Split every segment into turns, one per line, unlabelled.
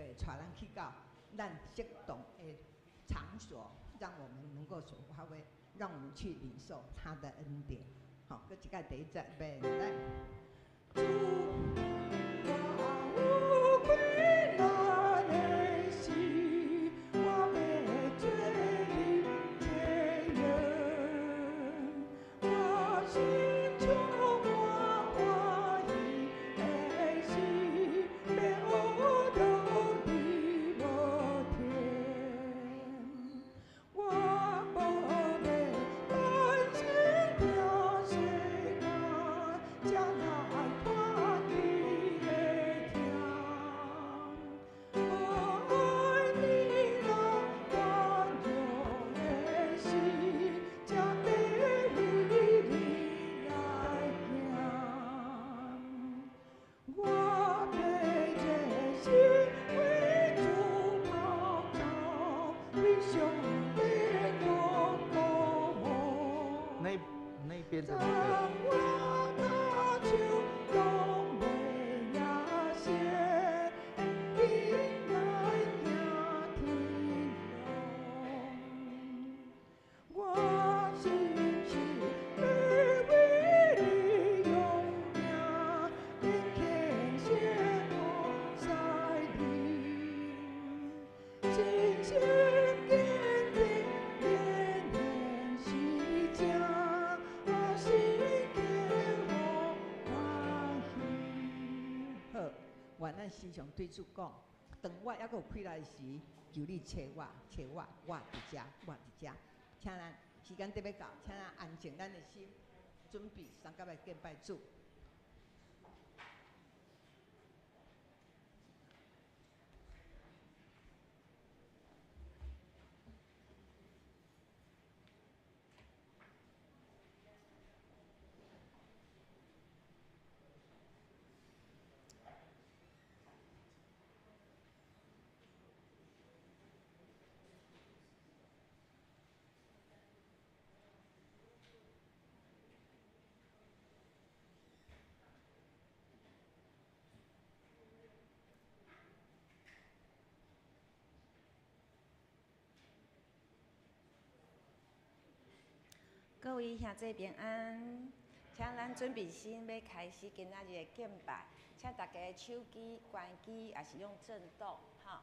會帶咱去到咱適當的場所，讓我們能夠所發揮，讓我們去領受他的恩典。好，閣一擺第一節，來。主，我有困難的時，我欲做你這人，我心充滿歡喜的時，欲學到你無停。我無欲擔心聽世間，才來脫離的疼。無愛你那軟弱的時，才會為你來行。我欲熱心為主號召，為上帝國保護。
那邊的那
當
個
我跤手攏袂歇，緊來行天路。我心是欲為你勇命，敬虔獻予在你。信心堅定，連連是正，心堅予歡喜。好，願咱時常對主講，當我猶閣有氣力時，求你揣我，揣我，我佇遮，我佇遮。請咱時間得欲到，請咱安靜咱的心，準備相佮來敬拜主。
各位兄弟平安，請咱準備心欲開始今仔日的敬拜，請大家手機關機，抑是用震動，哈。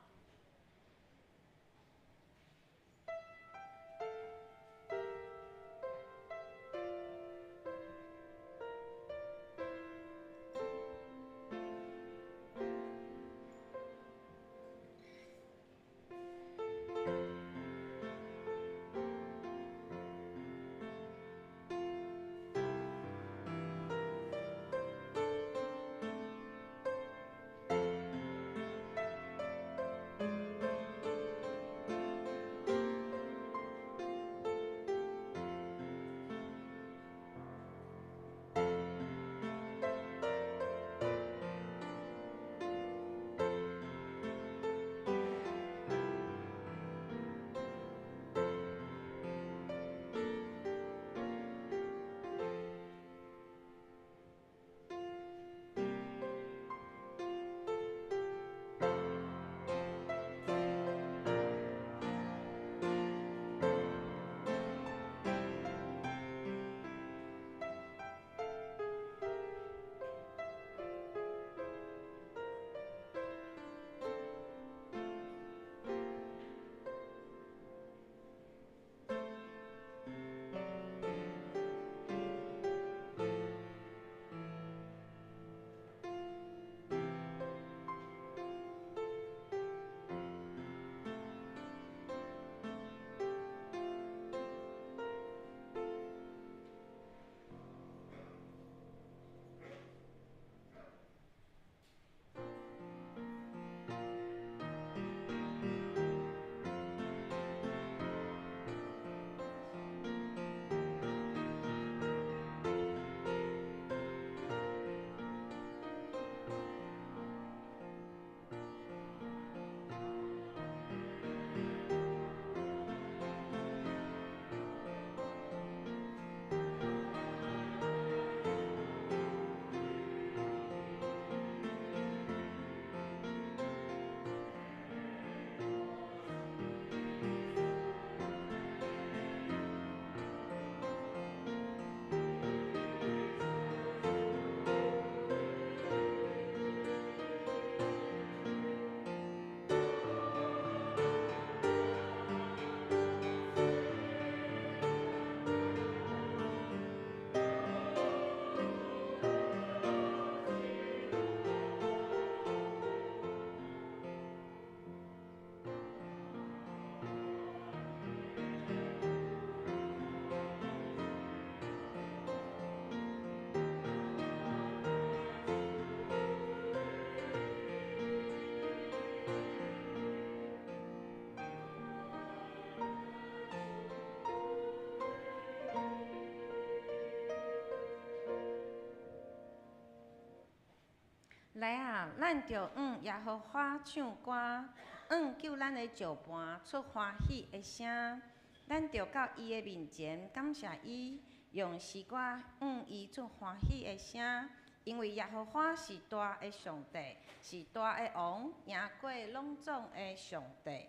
啊，咱著向耶和華唱歌，向救咱的石磐出歡喜的聲。咱著到伊的面前感謝伊，用詩歌向伊出歡喜的聲。因為耶和華是大的上帝，是大的王，贏過攏總的上帝。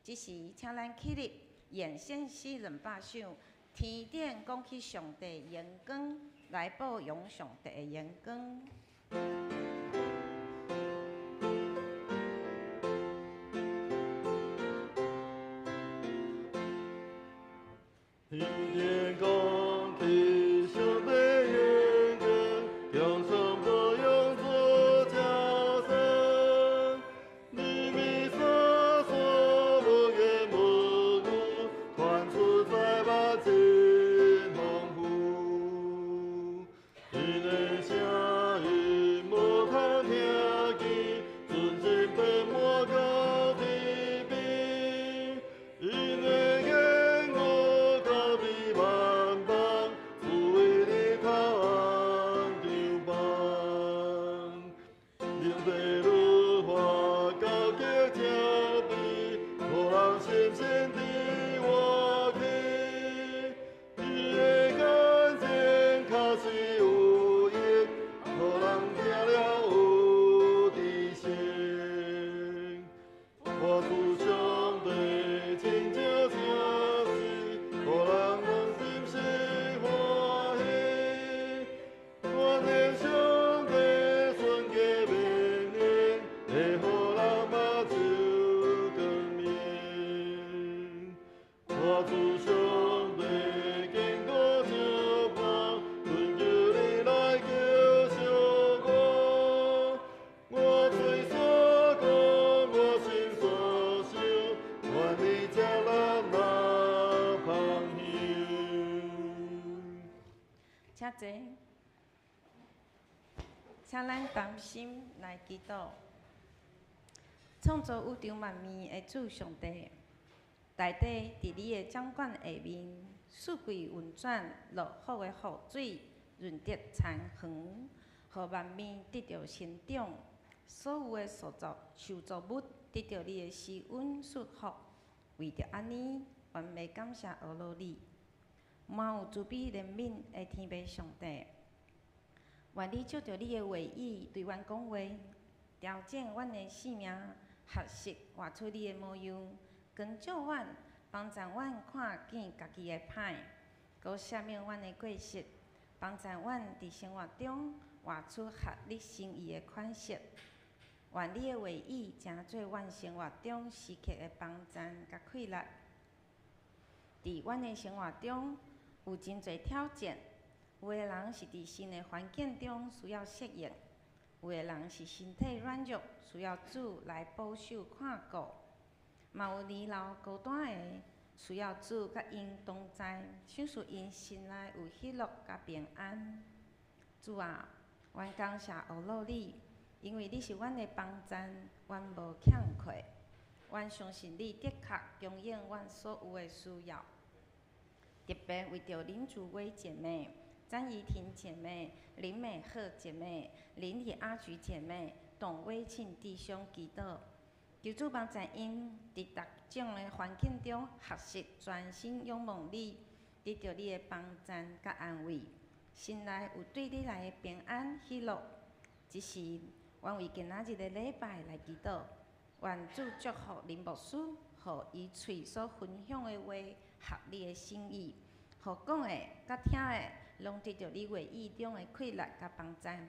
這時，請咱起立，演獻詩200首，天頂講起上帝榮光，來報揚上帝的榮光。
天頂講起上帝榮光，將上報揚做加讚。利未沙所無的木偶，傳出在萬真豐富。伊的聲音無通聽見，陣陣變滿到天邊。𪜶的言語高比萬邦，智慧日頭紅長放。靈的律法高極精美，予人心神的活氣。伊的眼睛確實有益，予人聽了有知識。我主上帝真正誠實，予人攏心生歡喜。願的上帝順過命令，會予人目睭光明。我主上帝堅固石磐，懇求你來救贖我。我喙所講，我心所想，願你接納那芳香。
請坐，請咱同心來祈禱。創造宇宙萬物的主上帝，大地佇你的掌管下面，四季運轉，落雨的雨水潤澤田園，予萬物得著生長。所有的受造物得著你的施恩祝福。為著按呢，阮欲感謝阿羅你，滿有慈悲憐憫的天父上帝。願你藉著你的話語對阮講話，調整阮的生命，學習活出你的模樣，光照阮，幫助阮看見家己的歹，閣赦免阮的過失，幫助阮佇生活中活出合你心意的款式。願你的話語成做阮生活中時刻的幫贊佮氣力。佇阮的生活中有真濟挑戰，有的人是佇新的環境中需要適應，有的人是身體軟弱，需要主來保守看顧，嘛有年老孤單的，需要主佮𪜶同在，賞賜𪜶心內有喜樂佮平安。主啊，阮感謝阿羅你，因為你是阮的幫贊，阮無欠缺。阮相信你的確供應阮所有的需要。特別為著林祖威姐妹、詹怡婷姐妹、林美鶴姐妹、林李阿菊姐妹、董威慶弟兄祈禱，求主幫助𪜶佇逐種的環境中學習專心仰望你，得著你的幫贊佮安慰，心內有對你來的平安喜樂。這時，阮為今仔日的禮拜來祈禱，願主祝福林牧師，予伊喙所分享的話合你的心意，予講的佮聽的，攏得著你話語中的氣力佮幫贊。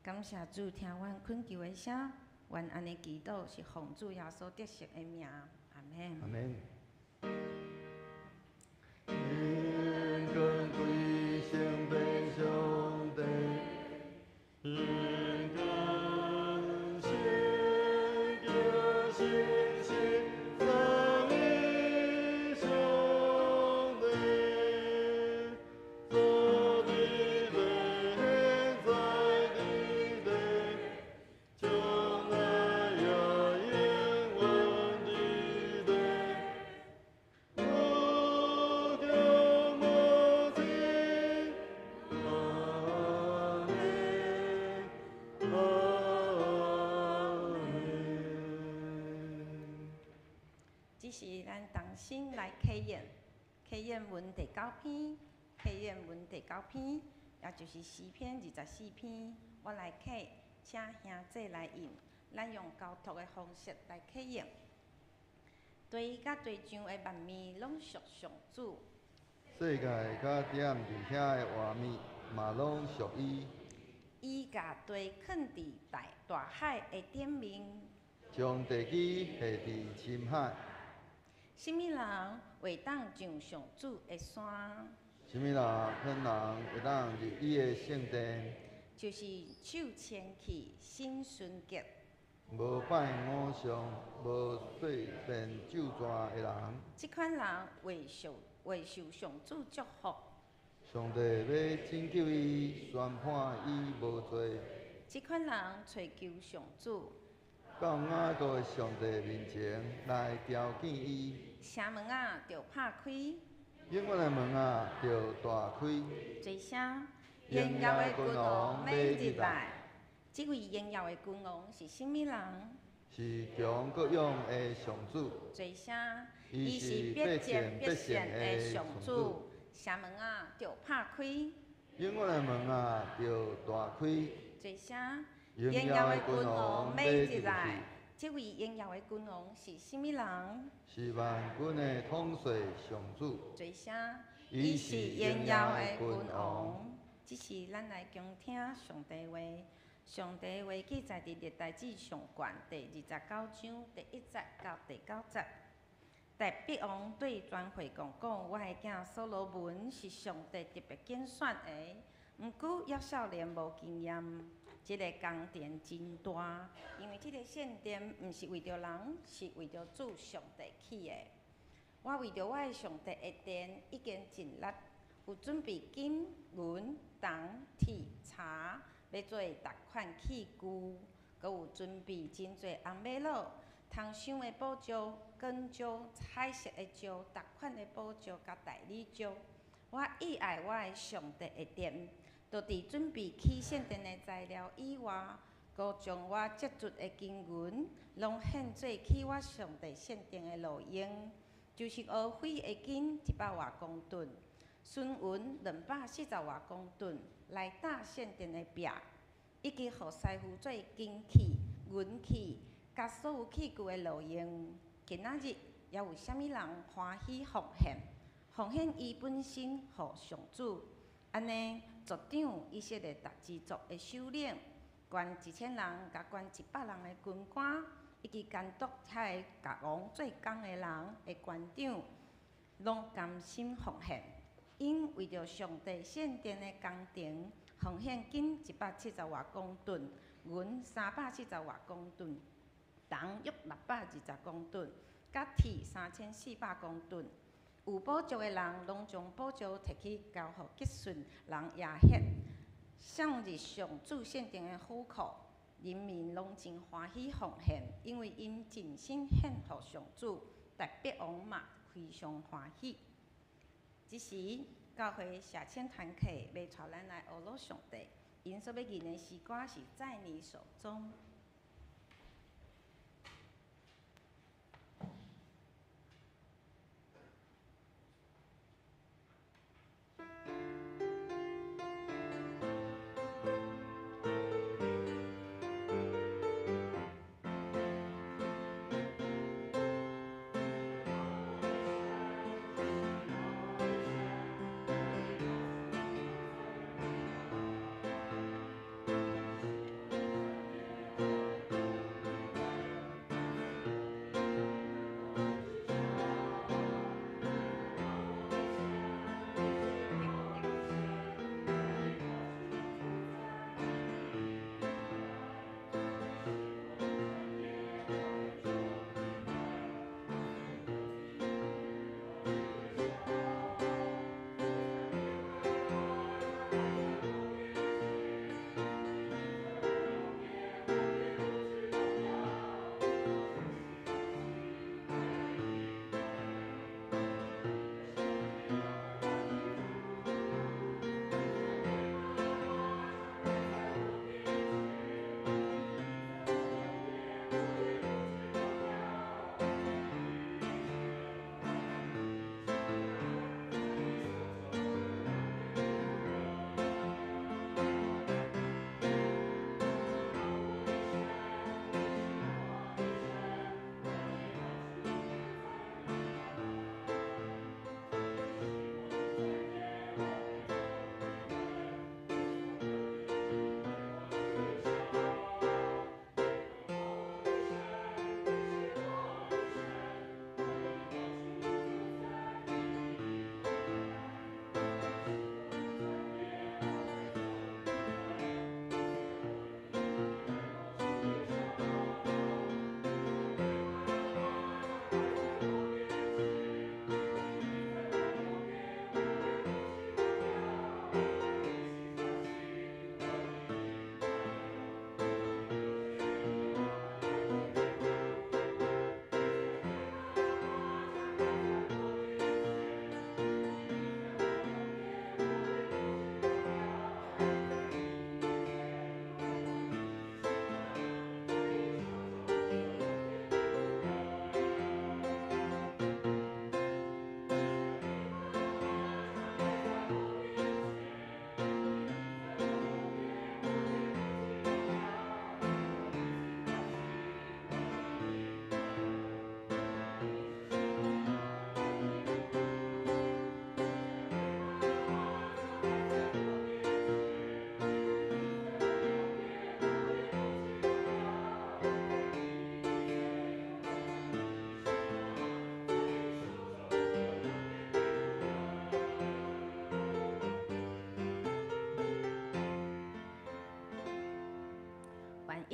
感謝主聽阮懇求的聲，阮按呢祈禱是奉主耶穌得勝的名，阿門。
阿門。
榮光歸聖父上帝，榮光聖經神聖三一上帝，昨佇咧，現在佇咧，將來也永遠佇咧。
這是咱同心來啟應，啟應文第九篇，啟應文第九篇，也就是詩篇24篇，我來啟，請兄弟來應，咱用交託的方式來啟應。地佮地上的萬物攏屬上主。
世界佮踮佇遐的活物嘛攏屬伊。
伊共地囥佇大大海的頂面。
將地基下佇深海。
啥物人會當上上主的山？
啥物人款人會當入伊的聖殿？
就是手清氣、心純潔。
無拜偶像、無隨便咒詛的人。
這款人會受上主祝福。
上帝欲拯救伊，宣判伊無罪。
這款人揣求上主。
到雅各的上帝面前來朝見伊。
城門仔著拍開。
永遠的門仔著大開。
齊聲，榮耀的君王欲入來。這位榮耀的君王是啥物人？
是強閣勇的上主。
齊聲，伊是必戰必勝的上主。城門仔著拍開。
永遠的門仔著大開。
齊聲，榮耀的君王欲入來。這位榮耀的君王是啥物人？
是萬軍的統帥上主。
齊聲，伊是榮耀的君王。這是咱來恭聽上帝話。上帝話記載佇歷代志上卷第29章第1節到第9節。大衛王對全會眾講：我的囝所羅門是上帝特別揀選的，毋過猶少年無經驗。這个工程真大，因為這个聖殿毋是為著人，是為著主上帝起的。我為著我的上帝的殿已經盡力，有準備金銀銅鐵柴，欲做逐款器具，閣有準備真濟紅瑪瑙、通鑲的寶石、光石、彩色的石、逐款的寶石佮大理石。我意愛我的上帝的殿，就佇準備起聖殿的材料以外，閣將我積聚的金銀，攏獻做起我上帝聖殿的路用，就是烏菲的金100外公噸，純銀240外公噸，來打聖殿的壁，以及予師傅做金器、銀器，佮所有器具的路用。今仔日猶有啥物人歡喜奉獻？奉獻伊本身予上主，按呢，族長以色列逐支族的首領，管1000人佮管100人的軍官，以及監督遐个共王做工的人的官長，攏甘心奉獻。𪜶為著上帝聖殿的工程，奉獻金170外公噸，銀340外公噸，銅約620公噸，佮鐵3400公噸。有寶石的人，攏將寶石提去交予吉順人亞赫，送入上主聖殿的府庫。人民攏真歡喜奉獻，因為𪜶盡心獻予上主。大衛王嘛非常歡喜。這時，教會社青團契欲帶咱來學樂上帝，𪜶所欲吟的詩歌是在你手中。
在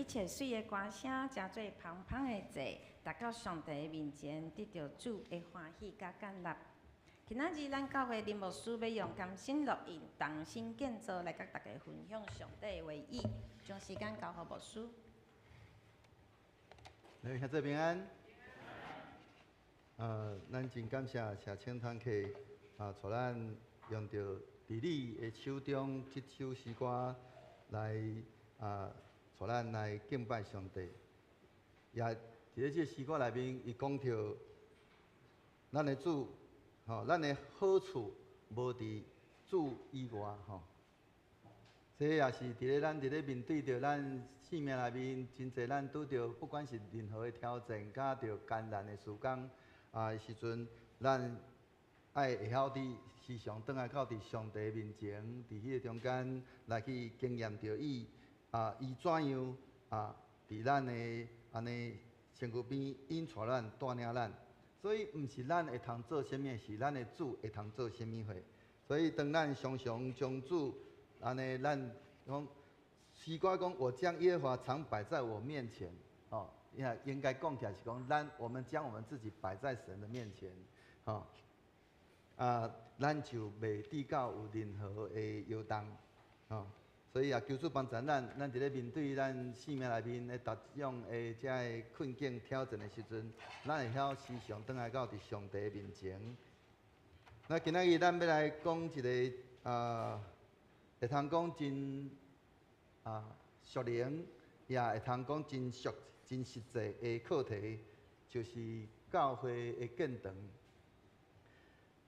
切媠的歌聲，成做芳芳的祭，達到上帝的面前，得著主的歡喜佮悅納。今仔日咱教會林牧師欲用甘心樂意、同心建造來佮大家分享上帝的話語，將時間交予牧師。
來，兄弟平安。咱真感謝謝清堂客啊，帶咱用著佇你的手中這首詩歌來啊，帶咱來敬拜上帝。也佇咧這個詩歌內面，伊講著咱的主，吼，咱的好處無佇主以外，吼。這也是佇咧咱佇咧面對著咱生命內面，真濟咱拄著，不管是任何的挑戰，佮著艱難的時間啊時陣，咱愛會曉佇時常轉來到佇上帝面前，佇彼个中間來去經驗著伊啊，伊怎樣啊，佇咱的按呢身軀邊引帶咱、帶領咱。所以，毋是咱會通做啥物，是咱的主會通做啥物貨。所以，當咱常常將主按呢，咱講詩歌講，我將耶和華常擺在我面前，哦，應應該講起來是講，咱我們將我們自己擺在神的面前，吼，啊，咱就袂致到有任何的搖動，吼。所以也求主幫助咱，咱佇咧面對咱生命內面的各種的這个困境挑戰的時陣，咱會曉時常轉來到佇上帝面前。那今仔日咱欲來講一个啊，會通講真啊屬靈，也會通講真俗、真實際的課題，就是教會的建堂。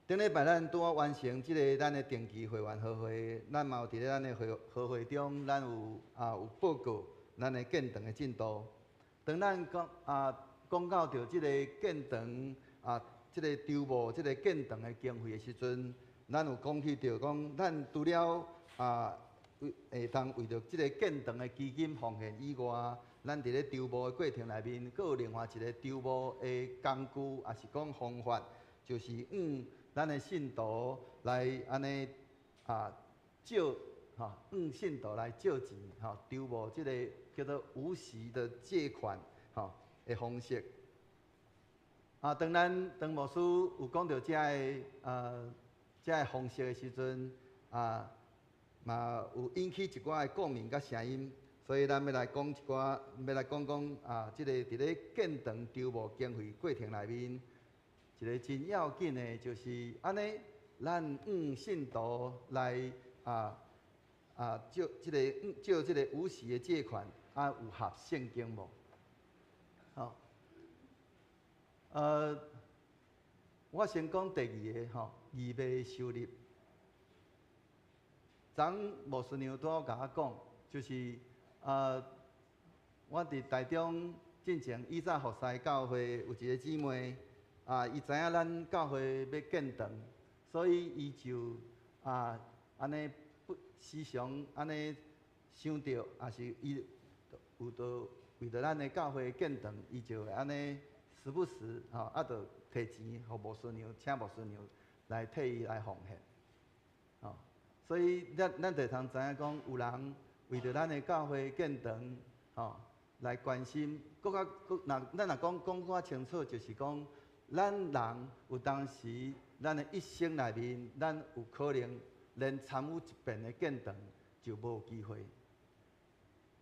頂禮拜咱拄仔完成這个咱的定期會員和會，咱嘛有佇咧咱的會和會中，咱有啊有報告咱的建堂的進度。當咱講啊講到著這个建堂啊，這个籌募這个建堂的經費的時陣，咱有講起著講，咱除了啊為會當為著這个建堂的基金奉獻以外，咱佇咧籌募的過程內面，閣有另外一个籌募的工具，抑是講方法，就是用咱的信徒來按呢啊借吼，用信徒來借錢吼，籌募這個叫做無息的借款吼的方式。啊，當咱當牧師有講著這个這个方式的時陣，啊，嘛有引起一寡的共鳴佮聲音，所以咱欲來講一寡，欲來講講啊，這個佇咧建堂籌募經費過程內面，一个真要緊的，就是按呢，咱用信徒來啊啊借這个借這个無息的借款，啊有合聖經無？吼，我先講第二个吼，預備收入。昨牧師娘拄仔共我講，就是啊，我佇台中進前以早服侍教會有一个姊妹。啊，伊知影咱教會欲建堂，所以伊就啊，按呢不時常按呢想著，抑是伊有著為著咱的教會建堂，伊就會按呢時不時吼，啊，就提錢予牧師娘，請牧師娘來替伊來奉獻，吼，所以咱咱就通知影講，有人為著咱的教會建堂，吼，來關心，閣較閣若咱若講講較清楚，就是講。咱人有當時，咱的一生內面，咱有可能連參與一遍的建堂就無機會。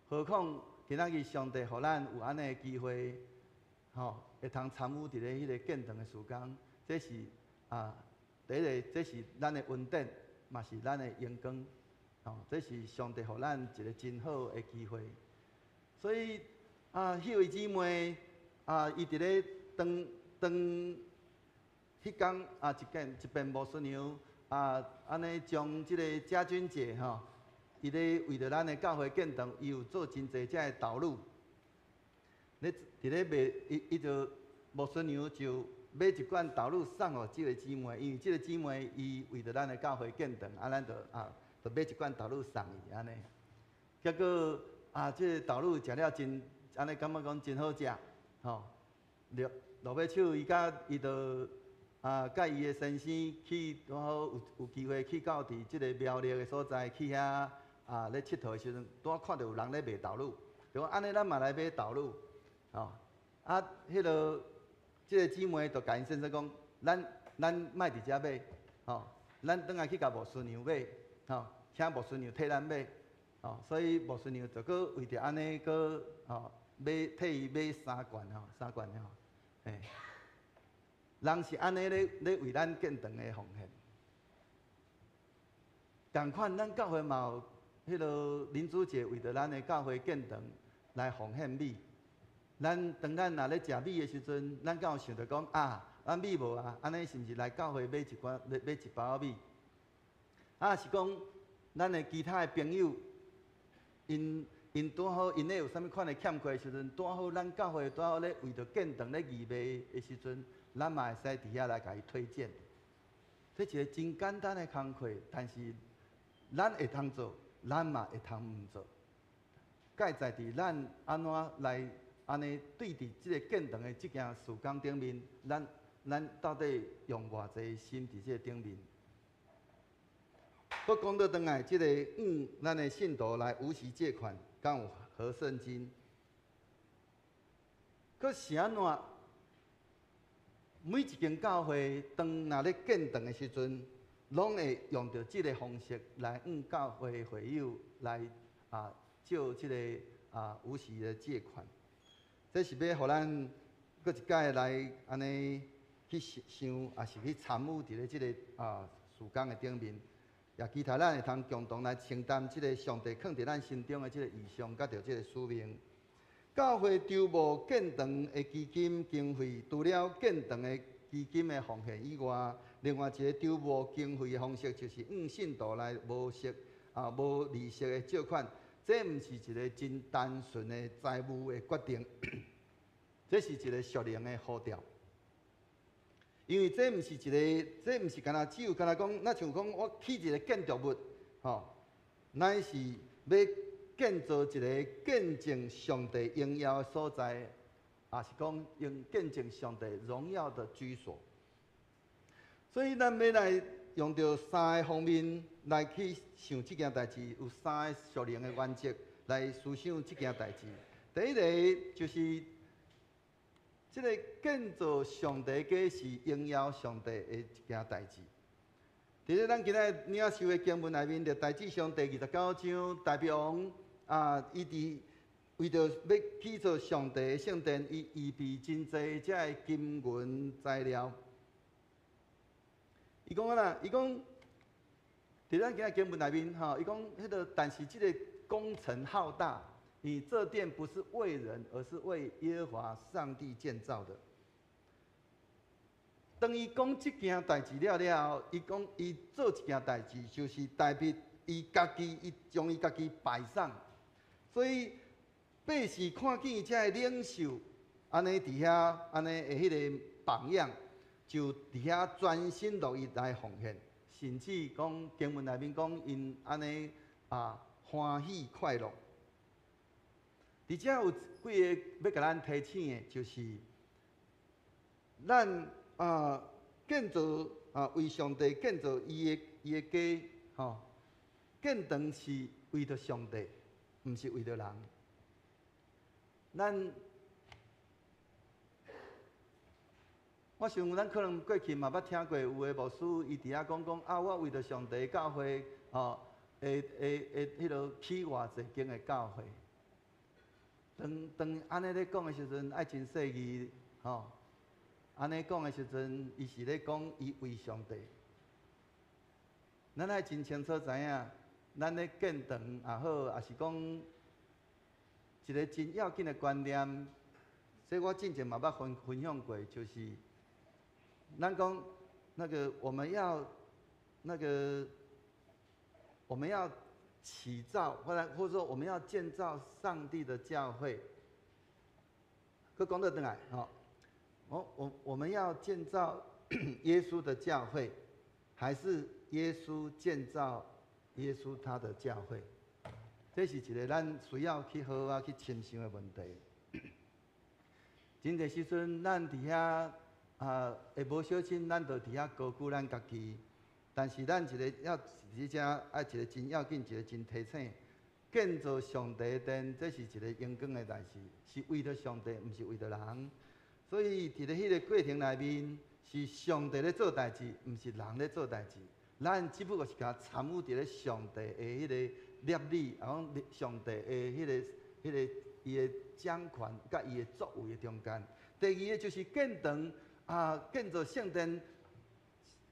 何況今仔日上帝予咱有按呢的機會，吼，會通參與佇咧彼个建堂的事工，這是啊，第一个，這是咱的恩典，嘛是咱的榮光，吼，這是上帝予咱一个真好的機會。所以啊，彼位姊妹啊，伊佇咧當。當彼工啊，一見一遍牧師娘啊，按呢將這个家君姐吼，伊咧為著咱的教會建堂，伊有做真濟這个投入。咧佇咧賣，伊伊就牧師娘就買一罐豆乳送予這个姊妹，因為這个姊妹伊為著咱的教會建堂，啊，咱就啊，就買一罐豆乳送伊按呢。結果啊，這个豆乳食了真，按呢感覺講真好食，吼。落落尾手，伊佮伊就啊，佮伊的先生去拄好有有機會去到佇這个苗栗的所在去遐啊咧𨑨迌的時陣，拄好看著有人咧賣豆乳，就講按呢，咱嘛來買豆乳，吼，啊，彼个這个姊妹就共𪜶先生講，咱莫佇遮買，吼，咱轉來去共牧師娘買，吼，請牧師娘替咱買，吼，所以牧師娘就閣為著按呢，閣吼買替伊買三罐吼，三罐吼，嘿，人是按呢咧為咱建堂的奉獻。仝款，咱教會嘛有彼个林主姐為著咱的教會建堂來奉獻米。咱當咱若咧食米的時陣，咱敢有想著講啊，咱米無啊，按呢是毋是來教會買一罐、買一包米？啊，是講咱的其他的朋友，𪜶𪜶拄好𪜶咧有啥物款的欠缺的時陣，拄好咱教會拄好咧為著建堂咧預備的時陣，咱嘛會使佇遐來共伊推薦。這一个真簡單的工課，但是咱會通做，咱嘛會通毋做。蓋在佇咱按怎來按呢對佇這个建堂的這件事工頂面，咱到底用偌濟心佇這个頂面？閣講倒轉來，這个向咱的信徒來無息借款，敢有合聖經？閣是按怎？每一間教會當若咧建堂的時陣，攏會用著這个方式來向教會會友來借這个無息的借款。這是欲予咱閣一擺來按呢去想，抑是去參與佇咧這个事工的頂面，也期待咱會通共同來承擔這个上帝囥佇咱心中的這个異象，佮著這个使命。教會籌募建堂的基金經費，除了建堂的基金的奉獻以外，另外一个籌募經費的方式，就是向信徒來無利息的借款。這毋是一个真單純的財務的決定，這是一个屬靈的呼召。因為這毋是一个，這毋是干焦只有干焦講，若像講我起一个建築物，吼，乃是欲建造一个見證上帝榮耀的所在，抑是講用見證上帝榮耀的居所。所以咱欲來用著三个方面來去想這件代誌，有三个屬靈的原則來思想這件代誌。第一个就是這个建造上帝家是榮耀上帝的一件代誌。佇咧咱今仔日領受的經文內面，歷代志上第29章，大衛王啊，伊佇為著欲起造上帝的聖殿，伊預備真濟這个金銀材料。伊講啊啦，伊講佇咱今仔經文內面吼，伊講彼个，但是這个工程浩大，你這殿不是為人，而是為耶和華上帝建造的。當伊講這件代誌了了後，伊講伊做一件代誌，就是大衛伊家己，伊將伊家己擺上。所以百姓看見這个領袖按呢佇遐按呢的彼个榜樣，就佇遐專心樂意來奉獻，甚至講經文內面講𪜶按呢歡喜快樂。佇遮有幾个欲共咱提醒的，就是咱建造為上帝建造伊的家吼，建堂是為著上帝，毋是為著人。咱我想咱可能過去嘛捌聽過有的牧師伊佇遐講講啊，我為著上帝教會吼，會會會彼落起偌濟間的教會。當當按呢咧講的時陣，愛真細膩吼。按呢講的時陣，伊是咧講伊為上帝。咱愛真清楚知影，咱咧建堂也好，抑是講一个真要緊的觀念，這我之前嘛捌分享過，就是咱講那个我們要那個我們要起造，或者說我們要建造上帝的教會。閣講倒轉來吼，我們要建造耶穌的教會，還是耶穌建造耶穌他的教會？這是一个咱需要去好好去深想的問題。真濟時陣，咱佇遐會無小心，咱就佇遐高估咱家己。但是咱一个要佇遮愛一个真要緊，一个真提醒，建造上帝的殿，這是一个榮光的代誌，是為著上帝，毋是為著人。所以佇咧彼个過程內面，是上帝咧做代誌，毋是人咧做代誌。咱只不過是共參與佇咧上帝的彼个立理，啊講上帝的彼个伊的掌權佮伊的作為的中間。第二个就是建堂啊，建造聖殿，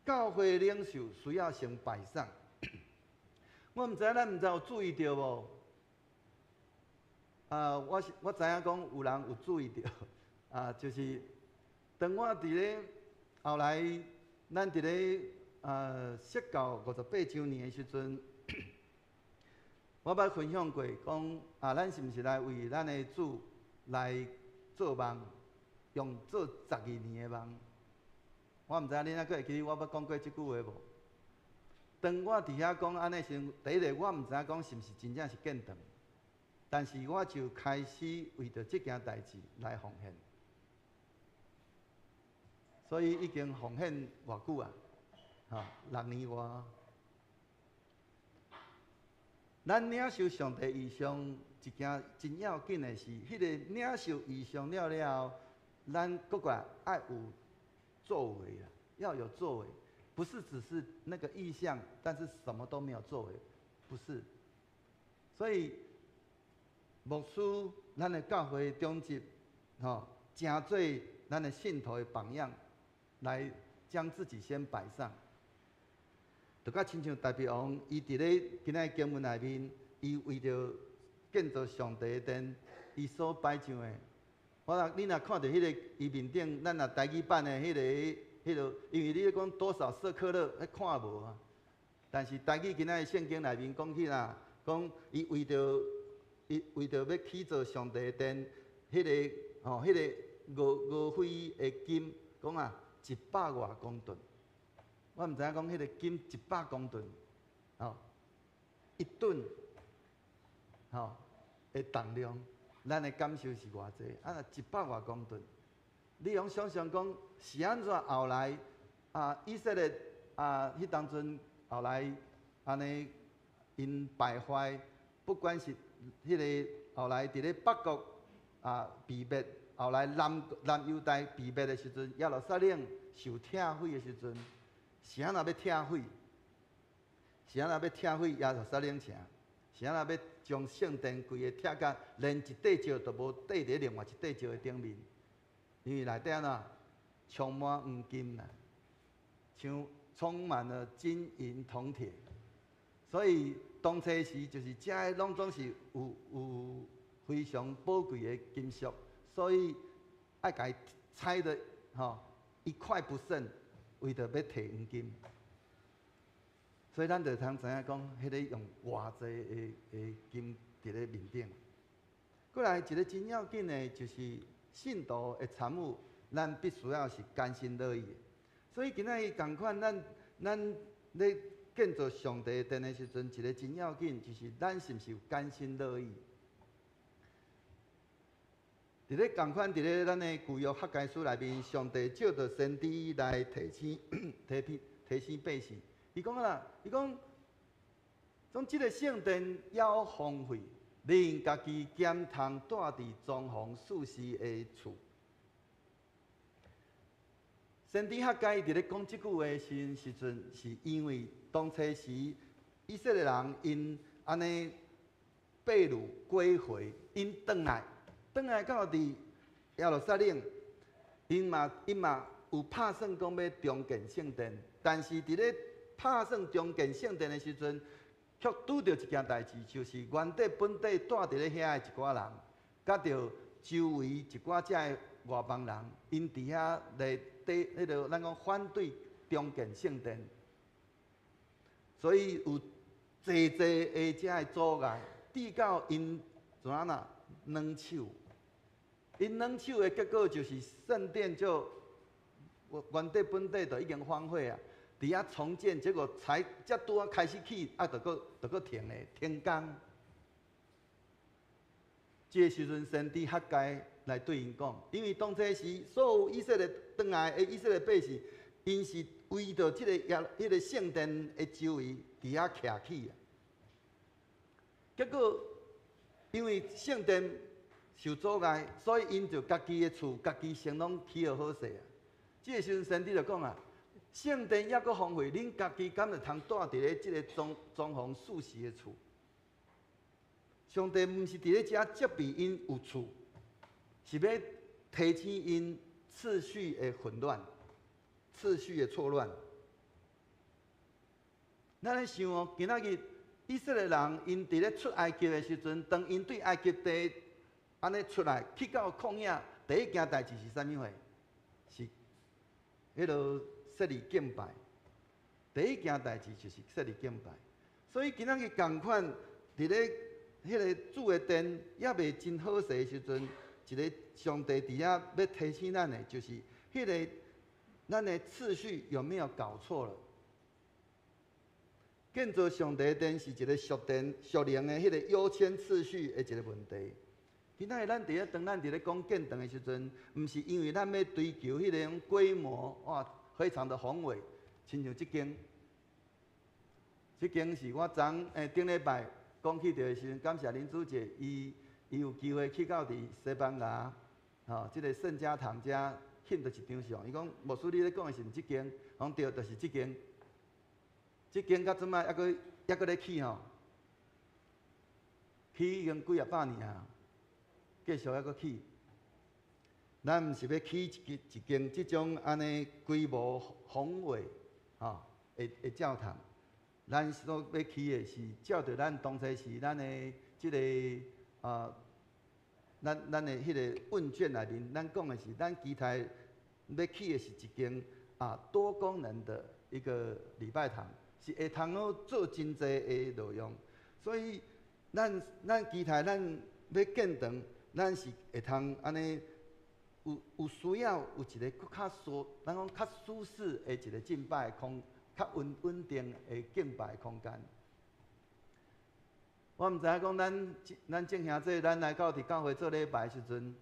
教會領袖需要先擺上。我毋知影咱毋知有注意著無？啊，我知影講有人有注意著，啊，就是當我佇咧後來，咱佇咧釋教58週年的時陣，我捌分享過，講啊，咱是毋是來為咱的主來做夢，用做12年的夢？我毋知影恁猶閣會記得我捌講過這句話無？當我佇遐講按呢時陣，第一个我毋知影講是毋是真正是建堂，但是我就開始為著這件代誌來奉獻，所以已經奉獻偌久啊？吼，6年外。咱領受上帝異象一件真要緊的是，彼个領受異象了了後，咱閣過來愛有作為啦，要有作為。不是只是那個異象，但是什麼都沒有作為，不是。所以牧師，咱的教會長執，吼，成做咱的信徒的榜樣，來將自己先擺上。就佮親像大衛王，伊佇咧今仔經文內面，伊為著建造上帝的殿，伊所擺上的，我若你若看著彼个伊面頂，咱若台語版的彼个。彼个，因為你咧講多少舍客勒，彼看無啊。但是台語今仔聖經內面講起啦，講伊為著欲起造上帝的殿，彼個吼，彼個俄斐的金，講啊一百外公噸。我毋知影講彼個金100公噸，吼，一噸，吼的重量，咱的感受是偌濟？啊，若一百外公噸。你用想像講是按怎後來啊，以色列啊，彼當陣後來按呢𪜶敗壞，不管是彼个後來佇咧北國啊被滅，後來南猶大被滅的時陣，耶路撒冷受拆毀的時陣，是按怎欲拆毀？是按怎欲拆毀耶路撒冷城？是按怎欲將聖殿規个拆甲連一塊石都無綴佇另外一塊石的頂面？因為內底按怎充滿黃金啦，像充滿了金銀銅鐵，所以當初時就是這个攏總是有非常寶貴的金屬，所以愛共伊拆得吼一塊不剩，為著欲提黃金。所以咱就通知影講，彼个用偌濟的金佇咧面頂。過來一个真要緊的，就是信徒的參與，咱必須要是甘心樂意的。所以今仔日仝款，咱咧建造上帝殿的時陣，一个真要緊，就是咱是毋是有甘心樂意？佇咧仝款，佇咧咱的舊約哈該書內面，上帝藉著先知來提醒百姓。伊講啦，伊講，將這个聖殿猶荒廢，恁家己兼通住佇裝潢舒適的厝。先知哈該佇咧講這句話時陣，是因為當初時以色列人𪜶按呢被擄歸回，𪜶轉來到佇耶路撒冷，𪜶嘛有拍算講欲重建聖殿，但是佇咧拍算重建聖殿的時陣，卻拄著一件代誌，就是原底本底住佇咧遐的一寡人，佮著周圍一寡遮的外邦人，𪜶佇遐來底彼个咱講反對重建聖殿，所以有濟濟的遮的阻礙，直到𪜶怎按怎軟手，𪜶軟手的結果就是聖殿就原底本底就已經荒廢啊。佇遐重建，結果才才拄仔開始起，啊，就閣停咧，停工。這个時陣，先知哈該來對𪜶講，因為當初時所有以色列轉來的以色列百姓，𪜶是圍著這个耶彼个聖殿的周圍佇遐徛起啊。結果因為聖殿受阻礙，所以𪜶就家己的厝、家己先攏起予好勢啊。這個時陣先知就講啊，聖殿猶閣荒廢，恁家己敢會通蹛佇咧這個裝裝潢舒適的厝？上帝毋是佇咧遮責備𪜶有厝，是欲提醒𪜶次序的混亂、次序的錯亂。咱咧想哦，今仔日以色列人𪜶佇咧出埃及的時陣，當𪜶對埃及地按呢出來，去到曠野，第一件代誌是啥物貨？是彼落設立敬拜。第一件代誌就是設立敬拜。所以今仔日仝款佇咧彼個主的殿猶未真好勢的時陣，一个上帝佇遐欲提醒咱的，就是彼个咱的次序有沒有搞錯了？建造上帝殿是一个屬殿、屬靈的彼個優先次序的一个問題。今仔日咱佇咧當咱佇咧講建堂的時陣，毋是因為咱欲追求彼个規模，哇，非常的宏偉，親像這間，這間是我昨頂禮拜講起著的時陣，感謝林主姐，伊有機會去到佇西班牙，吼，這个聖家堂遮翕著一張相。伊講牧師你咧講的是毋這間？講對，就是這間。這間到這擺猶閣猶閣咧起吼，起已經幾仔百年啊，繼續猶閣起。咱毋是欲起一間一間這種按呢規模宏偉吼的教堂，咱所欲起的是照著咱當初時咱的這个啊，咱的彼个問卷內面，咱講的是咱期待欲起的是一間啊多功能的一個禮拜堂。是會通好做真濟的路用，所以咱期待咱欲建堂，咱是會通按呢有需要有一个閣較舒，咱講較舒適的一個敬拜空，較穩穩定的敬拜空間。我毋知影講咱眾兄弟，咱來到佇教會做禮拜的時陣，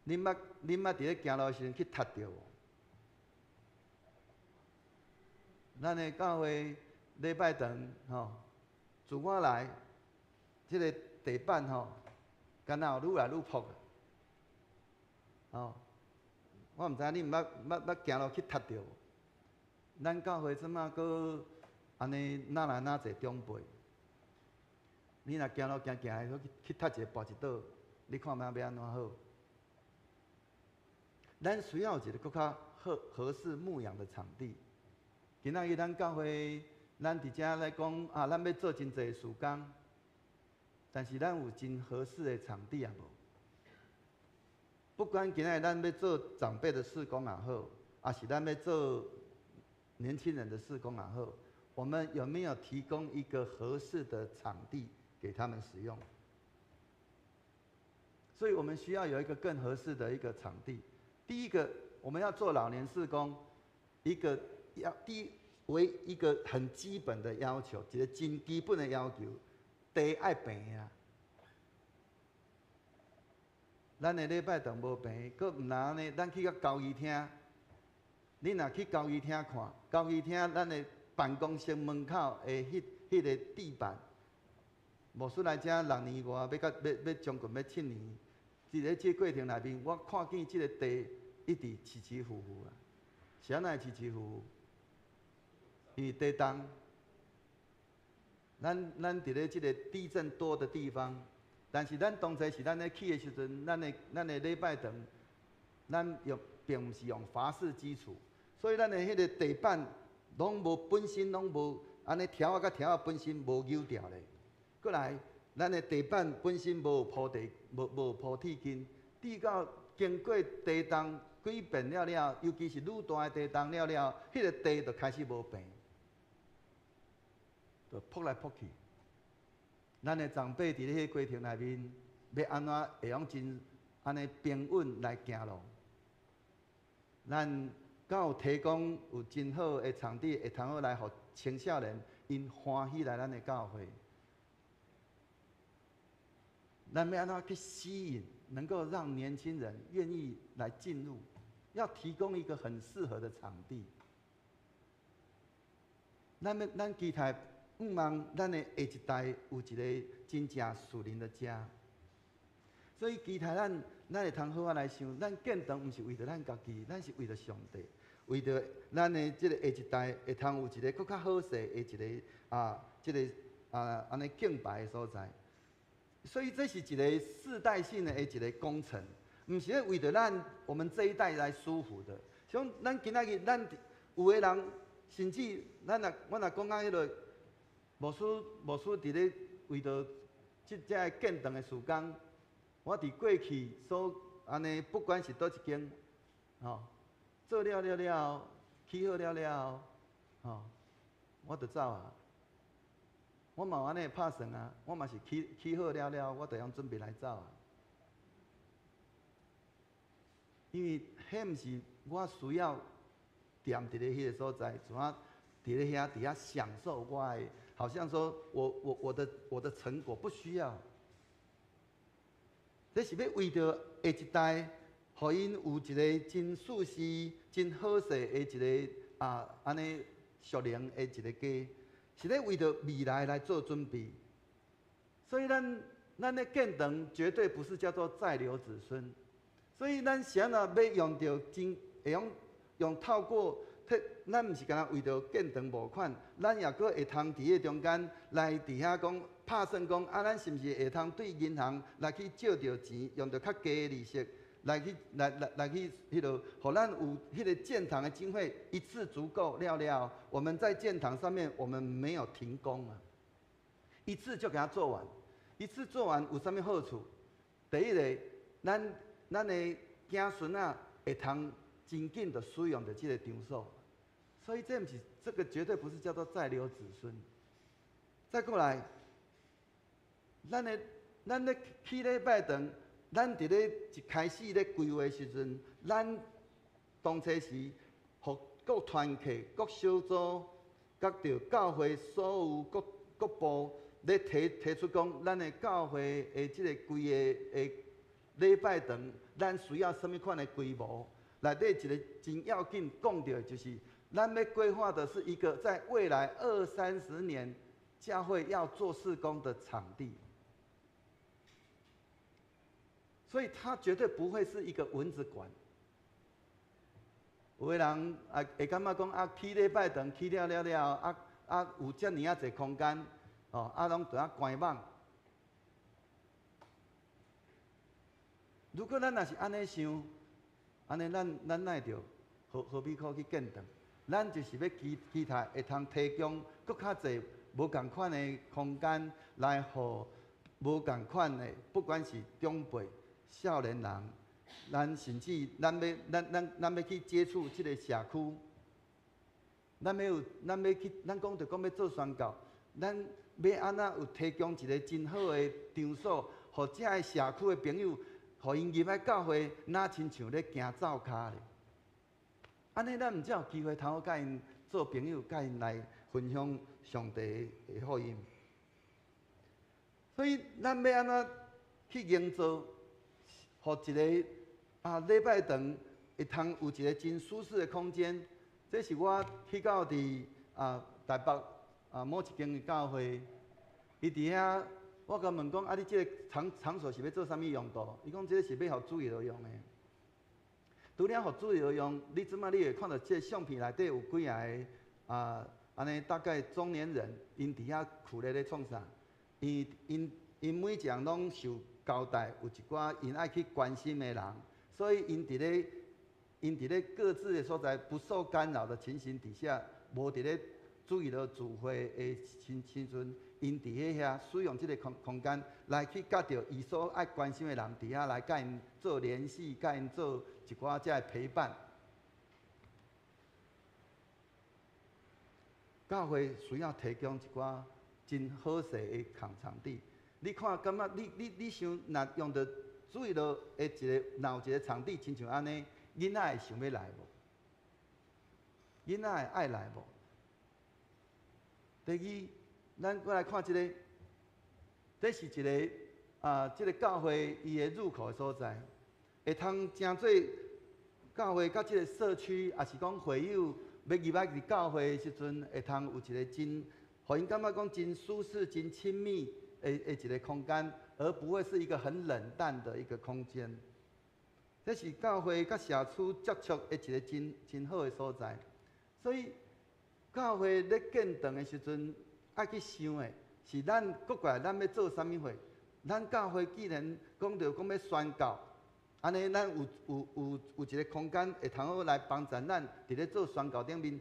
恁捌佇咧行路的時陣去踢著無？咱的教會禮拜堂吼，自我來，這个地板吼，敢若有愈來愈薄。吼，我毋知影恁捌行路去踢著無？咱教會這馬閣按呢哪來哪濟長輩？你若行路行行，去去踢一个跋一倒，你看覓欲按怎好？咱需要一个閣較好合適牧養的場地。今仔日咱教會，咱佇遮來講啊，咱欲做真濟事工，但是咱有真合適的場地也無？不管今仔日咱欲做長輩的事工也好，抑是咱欲做年輕人的事工也好，我們有沒有提供一個合適的場地給他們使用？所以我們需要有一個更合適的一個場地。第一個，我們要做老年事工，一個要第一為一個很基本的要求，一個真基本的要求，地愛平啊。咱的禮拜堂無平，閣毋若按呢，咱去到交誼廳，你若去交誼廳看，交誼廳咱的辦公室門口的彼个地板，牧師來遮六年外，欲到欲欲將近欲7年，佇咧這過程內面，我看見這个地一直起起伏伏啊，是按怎會起起伏伏？因為地動，咱佇咧這个地震多的地方，但是咱當初是咱咧起的時陣，咱的禮拜堂，咱用並毋是用筏式基礎，所以咱的彼个地板攏無本身攏無按呢柱仔佮柱仔本身無扭掉咧。過來，咱的地板本身無鋪地，無鋪鐵筋，直到經過地動幾遍了了，尤其是愈大的地動了了，彼个地就開始無平，就覆來覆去。咱的長輩佇咧彼個過程內面，欲按怎會用真按呢平穩來行路？咱敢有提供有真好的場地，會通好來予青少年𪜶歡喜來咱的教會？咱欲按怎去吸引，能夠讓年輕人願意來進入？要提供一個很適合的場地。咱欲咱期待向望咱的下一代有一个真正屬靈的家。所以期待咱，咱會通好好來想，咱建堂毋是為著咱家己，咱是為著上帝，為著咱的這個下一代會通有一個閣較好勢的一個啊，這個啊按呢敬拜的所在。所以這是一個世代性的一個工程，毋是咧為著咱我們這一代來舒服的。像咱今仔日，咱有的人，甚至咱若我若講到彼个牧師，牧師佇咧為著這這个建堂的事工，我佇過去所按呢，不管是佗一間，吼，做了了了後，起好了了後，吼，我就走啊。我嘛有按呢拍算啊，我嘛是起起好了了，我就用準備來走啊。因為彼毋是我需要踮佇咧彼個所在，怎啊佇咧遐佇遐享受我的，好像說我的成果不需要。這是欲為著下一代，予𪜶有一個真舒適、真好勢的一個啊，按呢屬靈的一個家，是咧為著未來來做準備。所以咱咱的建堂絕對不是叫做再留子孫。所以咱是按怎欲用著真會用用透過，咱毋是干焦為著建堂募款，咱也閣會通佇彼中間來佇遐講拍算講啊，咱是毋是會通對銀行來去借著錢，用著較低的利息來去來來來去彼落，予咱有彼个建堂的經費一次足夠了了。我們在建堂上面，我們沒有停工啊，一次就給它做完，一次做完有啥物好處？第一个，咱咱的子孫仔會通真緊就使用著這个場所，所以這毋是這個絕對不是叫做再留子孫。再過來，咱的咱咧起禮拜堂，咱佇咧一開始咧規劃時陣，咱當初時，予各團契、各小組，佮著教會所有各各部咧提提出講，咱的教會的這個規个的禮拜堂，咱需要啥物款的規模？內底一個真要緊講著的就是，咱欲規劃的是一個在未來二三十年教會要做事工的場地，所以它絕對不會是一個蚊子館。有的人啊會感覺講啊，起禮拜堂起了了了，啊啊有遮爾仔濟空間，哦啊攏佇遐關網。如果咱若是按呢想，按呢咱咱哪會著何何必閣去建堂？咱就是欲期期待會通提供閣較濟無仝款的空間，來予無仝款的，不管是長輩、少年人，咱甚至咱欲咱咱咱欲去接觸這个社區，咱欲有咱欲去，咱講著講欲做宣教，咱欲按怎有提供一個真好的場所，予遮个社區的朋友，予𪜶入來教會，若親像咧行灶跤咧。按呢，咱毋才有機會通好佮𪜶做朋友，佮𪜶來分享上帝的福音。所以，咱欲按怎去營造，予一个啊禮拜堂會通有一個真舒適的空間？這是我去到佇啊台北啊某一間的教會，伊佇遐，我共問講啊，你這个場場所是欲做啥物用途？伊講這个是欲予主日學用的。除了予主日學用，你這擺你會看著這个相片內底有幾仔个啊，按呢大概中年人，𪜶佇遐跍咧咧創啥？𪜶𪜶𪜶每一項攏受交代，有一寡𪜶愛去關心的人，所以𪜶佇咧𪜶佇咧各自的所在不受干擾的情形底下，無佇咧主日學聚會的時時陣，𪜶佇咧遐使用這个空空間來去佮著伊所愛關心的人，佇遐來佮𪜶做聯繫，佮𪜶做一寡這个陪伴。教會需要提供一寡真好勢的空場地。你看，感覺你你你想，若用著主日學的一个，若有一个場地，親像按呢，囡仔會想欲來無？囡仔會愛來無？第二，咱閣來看這个，這是一个啊，這个教會伊的入口的所在，會通成做教會佮這个社區，抑是講會友欲入來佇教會的時陣，會通有一个真予𪜶感覺講真舒適、真親密的一個空間，而不會是一個很冷淡的一個空間。這是教會佮社區接觸的一個真真好的所在。所以教會咧建堂的時陣，愛去想的是咱閣過來，咱欲做啥物貨？咱教會既然講著講欲宣教，按呢咱有一個空間會通好來幫助咱佇咧做宣教頂面。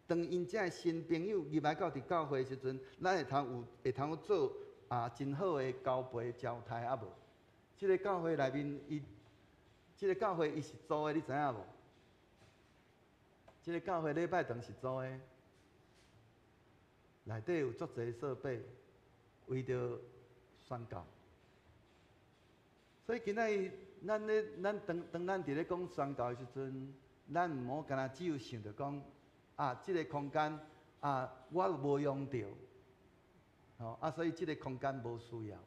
當𪜶遮的新朋友入來到佇教會的時陣，咱會通做真好的交陪招待啊無？這个教會內面，伊這个教會伊是租的，你知影無？這个教會禮拜堂是租的，內底有足濟設備，為著宣教。所以今仔日咱咧，咱當當咱佇咧講宣教的時陣，咱毋好干焦只有想著講啊，這个空間啊，我無用著，吼啊，所以這个空間無需要。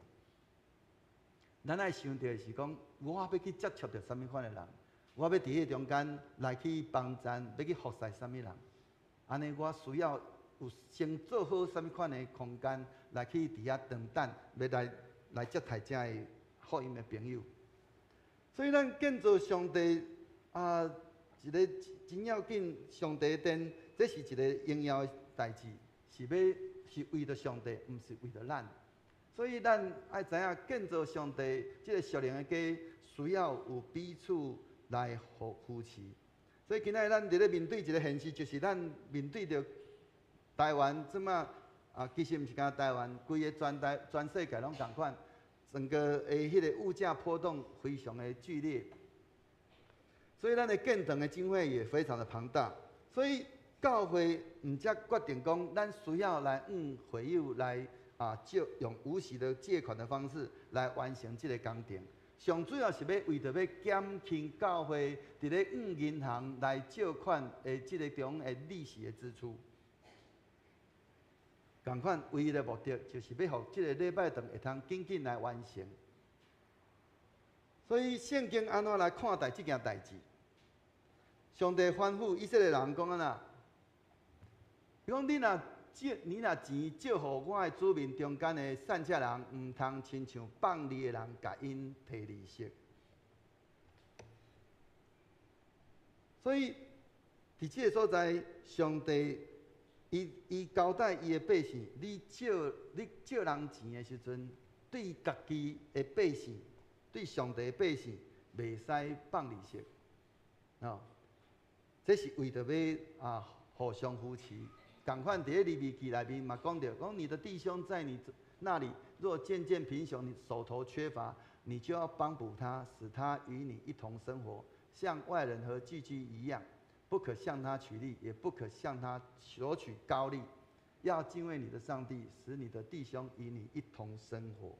咱愛想著的是講，我欲去接觸著啥物款的人，我欲佇彼中間來去幫贊，欲去服侍啥物人，按呢我需要有先做好啥物款的空間來去佇遐等等，欲來接待遮的福音的朋友。所以咱建造上帝啊，一个真要緊，上帝殿，這是一个榮耀的代誌，是欲是為著上帝，毋是為著咱。所以咱愛知影建造上帝這个屬靈的家，需要有彼此來扶持。所以今仔日咱佇咧面對一个現實，就是咱面對著台灣這馬啊，其實毋是干焦台灣，規个全台全世界攏仝款，整個的彼个物價波動非常的劇烈。所以咱的建堂的經費也非常的龐大。所以教會毋才決定講，咱需要來向會友來借用無息的借款的方式來完成這个工程。上主要是欲為著欲減輕教會佇咧向銀行來借款的這个中的利息的支出。仝款唯一的目的就是欲予這个禮拜堂會通緊緊來完成。所以聖經按怎來看待這件代誌？上帝吩咐以色列人講按怎？伊講你若錢借予我的子民中間的散赤人，毋通親像放利的人，共𪜶提利息。所以，佇這个所在，上帝伊交代伊的百姓：你借人錢的時陣，對家己的百姓，對上帝的百姓，袂使放利息。哦，這是為著欲互相扶持。仝款佇咧利未記內面嘛講著，講你的弟兄在你那裡，若漸漸貧窮，你手頭缺乏，你就要幫補他，使他與你一同生活，像外人和寄居一樣，不可向他取利，也不可向他索取高利，要敬畏你的上帝，使你的弟兄與你一同生活。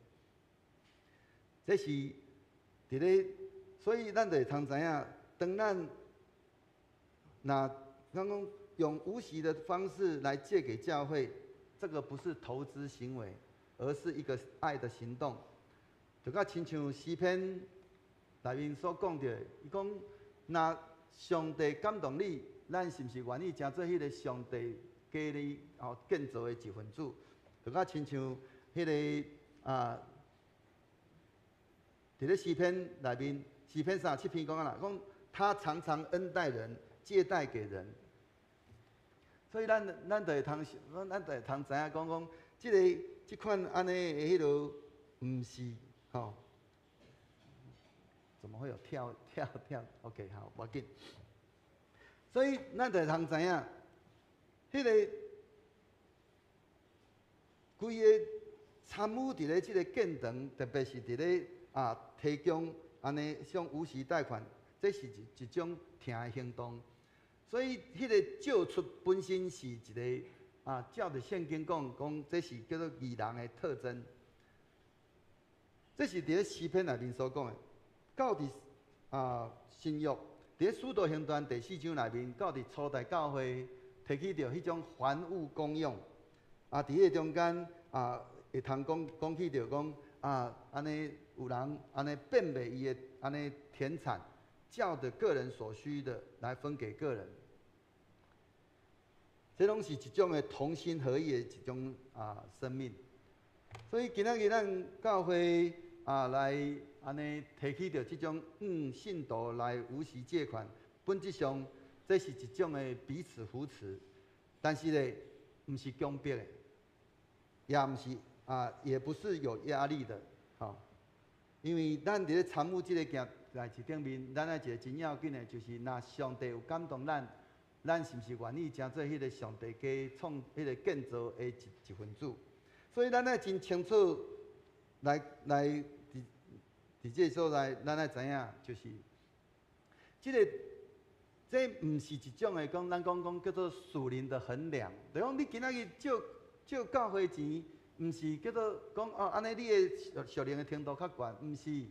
這是佇咧，所以咱就會通知影，當咱若講講用無息的方式來借給教會，這個不是投資行為，而是一個愛的行動。就佮親像詩篇內面所講著，伊講若上帝感動你，咱是毋是願意成做彼个上帝家裡哦建造的一份子？就佮親像彼个啊，佇咧詩篇內面，詩篇37篇講按怎？講他常常恩待人，借貸給人。所以咱就會通知影講講，這个這款按呢的彼落毋是吼？怎麼會有跳跳跳？OK，好，無要緊。所以咱就會通知影，彼个規个參與佇咧這个建堂，特別是佇咧提供按呢像無息貸款，這是一種疼的行動。所以，彼个借出本身是一个照著聖經講，講這是叫做義人的特徵。這是佇咧詩篇內面所講的。到佇新約，佇咧使徒行傳第四章內面，到佇初代教會提起著彼種凡物公用。佇彼个中間會通講講起著講按呢有人按呢變賣伊的按呢田產，照著個人所需的來分給個人。這攏是一種的同心合意的一種生命。所以今仔日咱教會來按呢提起著這種信徒來無息借款，本質上這是一種的彼此扶持，但是咧，毋是強迫的，也毋是也不是有壓力的，吼。因為咱佇咧參與這个件代誌頂面，咱愛一个真要緊的，就是若上帝有感動咱，咱是毋是願意成做彼个上帝家創彼个建造的一份子？所以咱愛真清楚來佇這个所在，咱愛知影，就是這个這毋是一種的講，咱講叫做屬靈的衡量。就講你今仔日借借教會錢，毋是叫做講哦，按呢你的屬靈的程度較懸，毋是。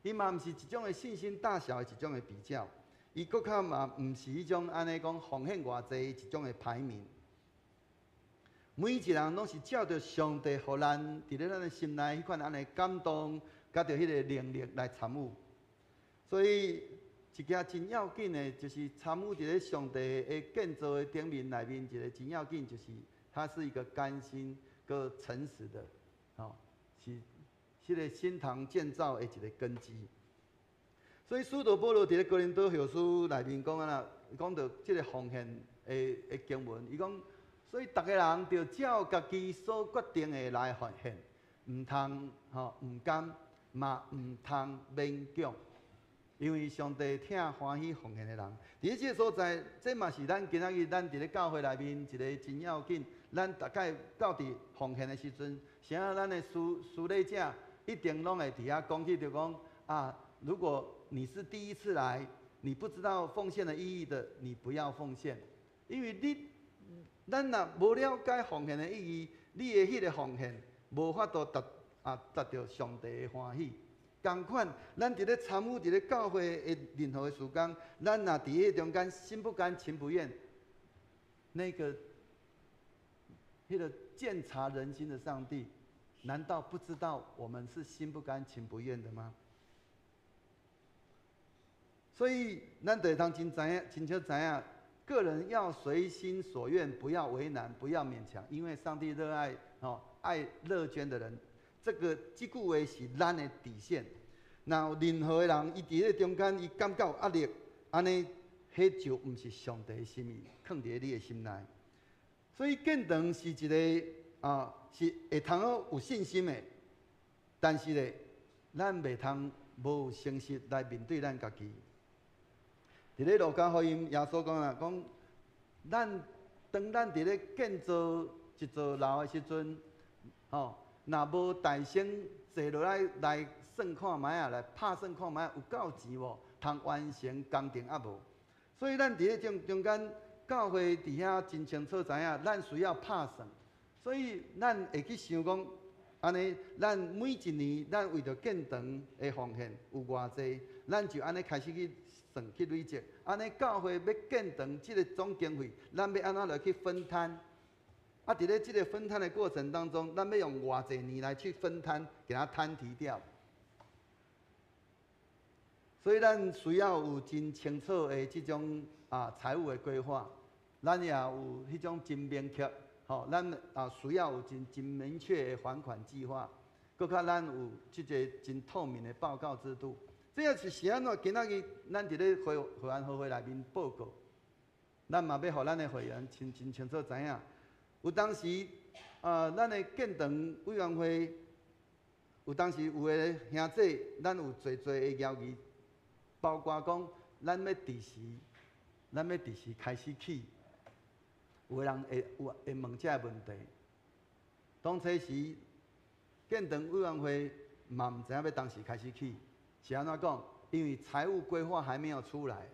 伊嘛毋是一種的信心大小的一種的比較，伊閣較嘛毋是彼種按呢講奉獻偌濟一種的排名。每一個人攏是照著上帝予咱佇咧咱的心內彼款按呢感動，佮著彼个能力來參與。所以一件真要緊的，就是參與佇咧上帝的建造的頂面內面，一个真要緊，就是他是一個甘心、閣誠實的，吼，是這个新堂建造的一个根基。所以使徒保羅佇咧哥林多後書內面講啊，講著這个奉獻的經文，伊講，所以逐个人著照家己所決定的來奉獻，毋通吼毋甘，嘛毋通勉強，因為上帝疼歡喜奉獻的人。佇這个所在，這嘛是咱今仔日咱佇咧教會內面一个真要緊。咱逐擺到佇奉獻的時陣，啥咱的司禮者一定攏會佇遐講起，就講啊，如果你是第一次來，你不知道奉獻的意義的，你不要奉獻，因為你咱若無了解奉獻的意義，你的彼个奉獻無法度達著上帝的歡喜。仝款，咱佇咧參與佇咧教會的任何的事工，咱若佇彼中間心不甘情不願，那個鑒察人心的上帝，難道不知道我們是心不甘情不願的嗎？所以，咱就會通真知影，清楚知影，個人要隨心所願，不要為難，不要勉強，因為上帝熱愛哦愛樂捐的人。這个這句話是咱的底線。若有任何的人，伊佇咧中間，伊感覺有壓力，按呢，彼就毋是上帝的心意，囥佇咧你的心內。所以建堂是一个是會通好有信心的，但是咧，咱袂通無誠實來面對咱家己。佇咧路加福音，耶穌講啦，講咱當咱佇咧建造一座樓的時陣，吼，若無大先坐落來來算看覓仔，來拍算看覓仔有夠錢無，通完成工程抑無？所以咱佇咧中間教會佇遐真清楚知影，咱需要拍算，所以咱會去想講，按呢，咱每一年咱為著建堂的奉獻有偌濟，咱就按呢開始去算去累積，按呢教會欲建堂這个總經費，咱欲按怎來去分攤？啊，佇咧這个分攤的過程當中，咱欲用偌濟年來去分攤，共它攤提掉。所以咱需要有真清楚的這種財務的規劃，咱也有彼種真明確，吼，咱需要有真明確的還款計劃，閣較咱有這个真透明的報告制度。這也是按怎？今仔日咱佇咧會員和會內面報告，咱嘛欲予咱的會員真清楚知影。有當時咱的建堂委員會有當時有的兄弟，咱有濟濟的邀議，包括講咱欲佇時開始起，有的人會問這个問題。當初時建堂委員會嘛毋知影欲當時開始起，是按怎講？因為財務規劃還沒有出來。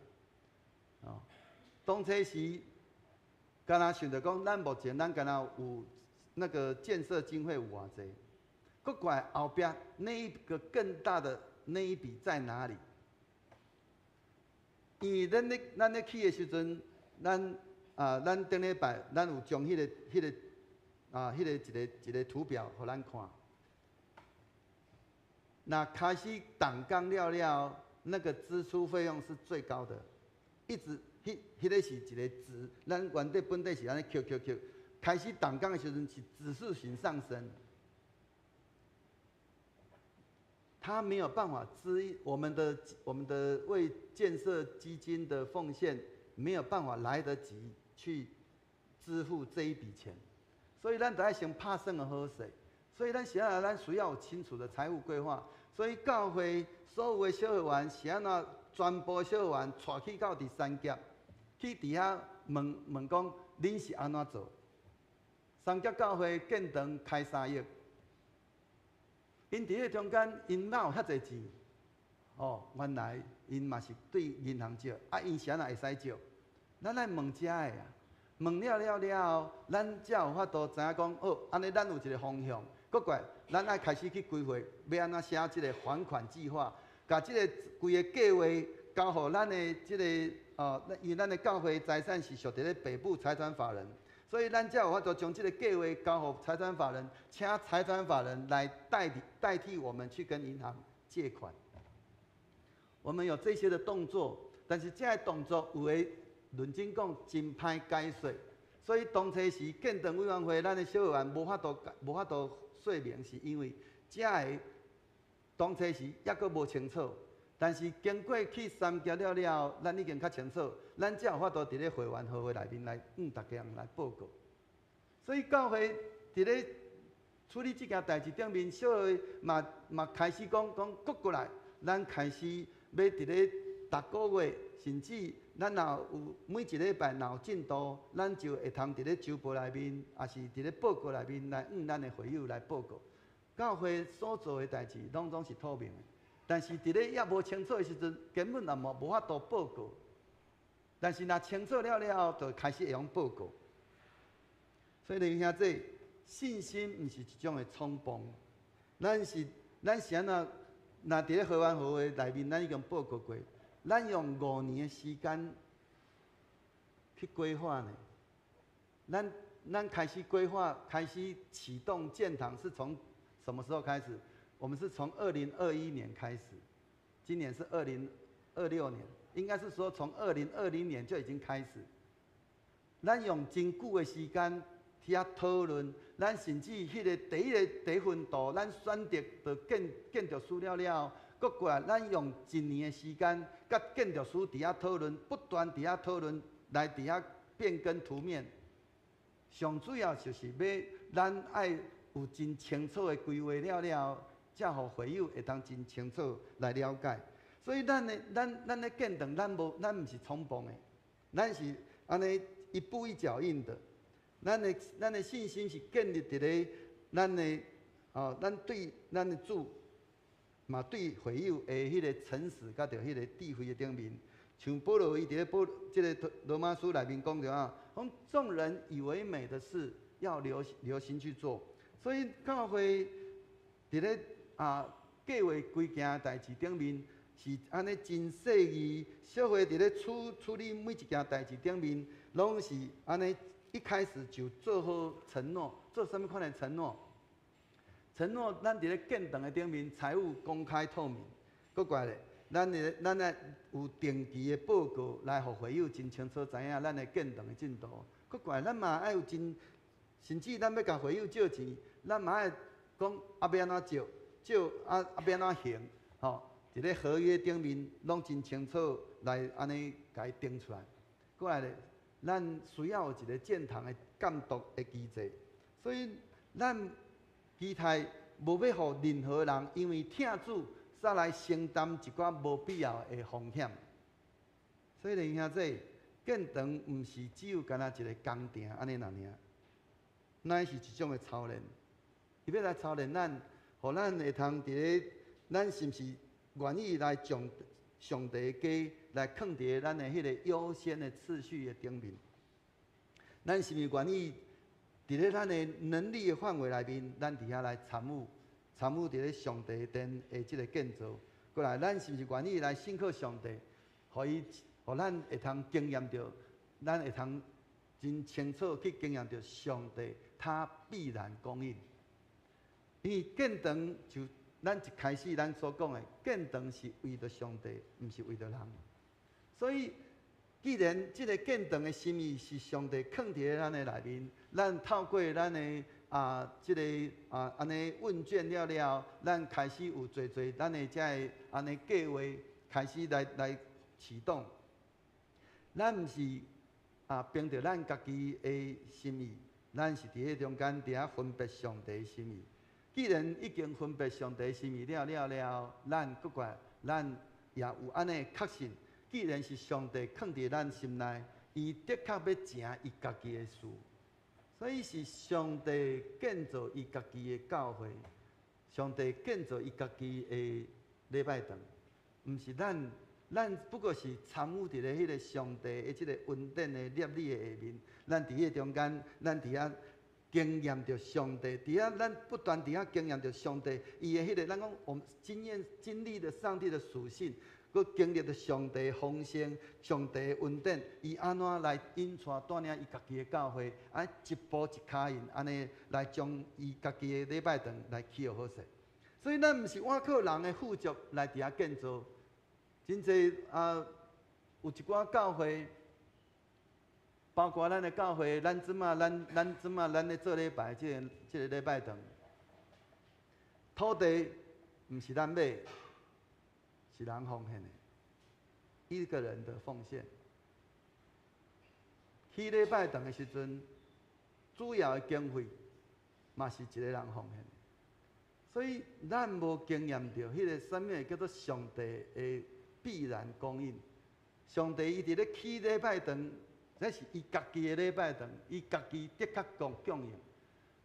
哦，當初時，敢若想著講，咱目前咱敢若有那個建設經費有偌濟，閣過來後壁那一個更大的那一筆在哪裡？因為咱咧起的時陣，咱頂禮拜咱有將彼個一个一个圖表予咱看。那開始動工了了，那個支出費用是最高的，一直彼个是一个值，咱原底本底是按呢扣扣扣，開始動工的時陣是指數型上升。他沒有辦法支我們的為建設基金的奉獻，沒有辦法來得及去支付這一筆錢，所以咱得愛先拍算個好勢。所以咱現在咱需要有清楚的財務規劃。所以教會所有的小會員是按怎全部小會員帶去到佇三峽，去佇遐問問講，恁是按怎做？三峽教會建堂開3億。𪜶佇彼個中間，𪜶哪有遐濟錢？哦，原來𪜶嘛是對銀行借，啊，𪜶是按怎會使借？咱愛問遮個啊，問了了了後，咱才有法度知影講，好，按呢咱有一個方向。閣過來，咱愛開始去規劃，欲按怎寫這個還款計劃，共這個規个計劃交予咱的這個哦，因為咱的教會財產是屬佇咧北部財團法人。所以咱才有法度將這個計劃交予財團法人，請財團法人來代替我們去跟銀行借款。我們有這些的動作，但是這個動作有的認真講真歹解說，所以當初時建堂委員會，咱的小會員無法度說明，是因為這個當初時猶閣無清楚。但是經過去三峽了了後，咱已經較清楚，咱才有法度佇咧會員會內面來向大家人來報告。所以教會佇咧處理這件代誌頂面，小會嘛開始講講，閣過來，咱開始欲佇咧逐個月，甚至咱若有每一禮拜若有進度，咱就會通佇咧週報內面，抑是佇咧報告內面來向咱的會友來報告。教會所做的代誌，攏總是透明的。但是佇咧猶無清楚的時陣，根本也無法度報告。但是若清楚了了後，就開始會用報告。所以弟兄姊，信心毋是一種的衝動。咱是按怎？若佇咧會員會內面，咱已經報告過，咱用5年的時間去規劃呢。咱開始規劃、開始啟動建堂，是從什麼時候開始？我們是從2021年開始，今年是2026年，應該是說從2020年就已經開始。咱用真久的時間去遐討論，咱甚至彼個第一個第一份圖，咱選擇著建築師了了後，閣過來，咱用一年的時間，佮建築師佇遐討論，不斷佇遐討論，來佇遐變更圖面。上主要就是欲咱愛有真清楚的規劃了了。才予會友會當真清楚來了解，所以咱的咱咱咧建堂，咱毋是衝動的，咱是按呢一步一腳印的。咱的信心是建立佇咧咱的哦，咱對咱的主，嘛對會友的彼個誠實，佮著彼個智慧的頂面。像保羅伊佇咧保這个羅馬書內面講著啊，講眾人以為美的事，要留心去做。所以教會佇咧計劃規件代誌頂面是按呢真細膩，小會佇咧處理每一件代誌頂面，攏是按呢一開始就做好承諾，做啥物款的承諾？承諾咱佇咧建堂的頂面財務公開透明，閣過來咧，咱愛有定期的報告來予會友真清楚知影咱的建堂的進度。閣過來，咱嘛愛有真，甚至咱欲共會友借錢，咱嘛愛講啊欲按怎借，借啊啊欲按怎還，吼，佇咧合約頂面攏真清楚來按呢共伊定出來。過來咧，咱需要有一個建堂的監督的機制，所以咱期待無欲予任何人因為疼主，煞來承擔一寡無必要的風險。所以弟兄姊，建堂毋是只有干焦一個工程按呢爾爾，乃是一種的操練。伊欲來操練咱，予咱會通佇咧，咱是毋是願意來將上帝的家來囥佇咧咱的彼個優先的次序的頂面？咱是毋是願意佇咧咱的能力的範圍內面，咱佇遐來參與佇咧上帝殿的這个建造？過來，咱是毋是願意來信靠上帝，予咱會通經驗著，咱會通真清楚去經驗著上帝，他必然供應。因為建堂就咱一開始咱所講的，建堂是為著上帝，毋是為著人。所以既然這个建堂的心意是上帝囥佇咧咱的內面，咱透過咱的這个按呢問卷了了，咱開始有濟濟咱的這个按呢計劃開始來啟動。咱毋是憑著咱家己的心意，咱是佇彼中間佇遐分別上帝的心意。既然已經分別上帝的心意了了了，咱閣過咱也有按呢確信。既然是上帝囥佇咱心內，伊的確欲成伊家己的事，所以是上帝建造伊家己的教會，上帝建造伊家己的禮拜堂，毋是咱，咱不過是參與佇咧彼个上帝的這个恩典的攝理的下面，咱佇彼个中間，咱佇遐經驗著上帝，佇遐咱不斷佇遐經驗著上帝伊的彼个，咱講我們經驗經歷著上帝的屬性。閣經歷著上帝豐盛、上帝恩典，伊按怎來引帶帶領伊家己的教會，一步一跤印，按呢來將伊家己的禮拜堂來起予好勢。所以咱毋是倚靠人的富足來佇遐建造。真濟有一寡教會，包括咱的教會，咱這馬咱咧做禮拜，這个禮拜堂，土地毋是咱買。是人奉獻的，一個人的奉獻。起禮拜堂的時陣，主要的經費嘛是一個人奉獻的，所以咱無經驗著彼个啥物叫做上帝的必然供應。上帝伊佇咧起禮拜堂，這是伊家己的禮拜堂，伊家己的確供應。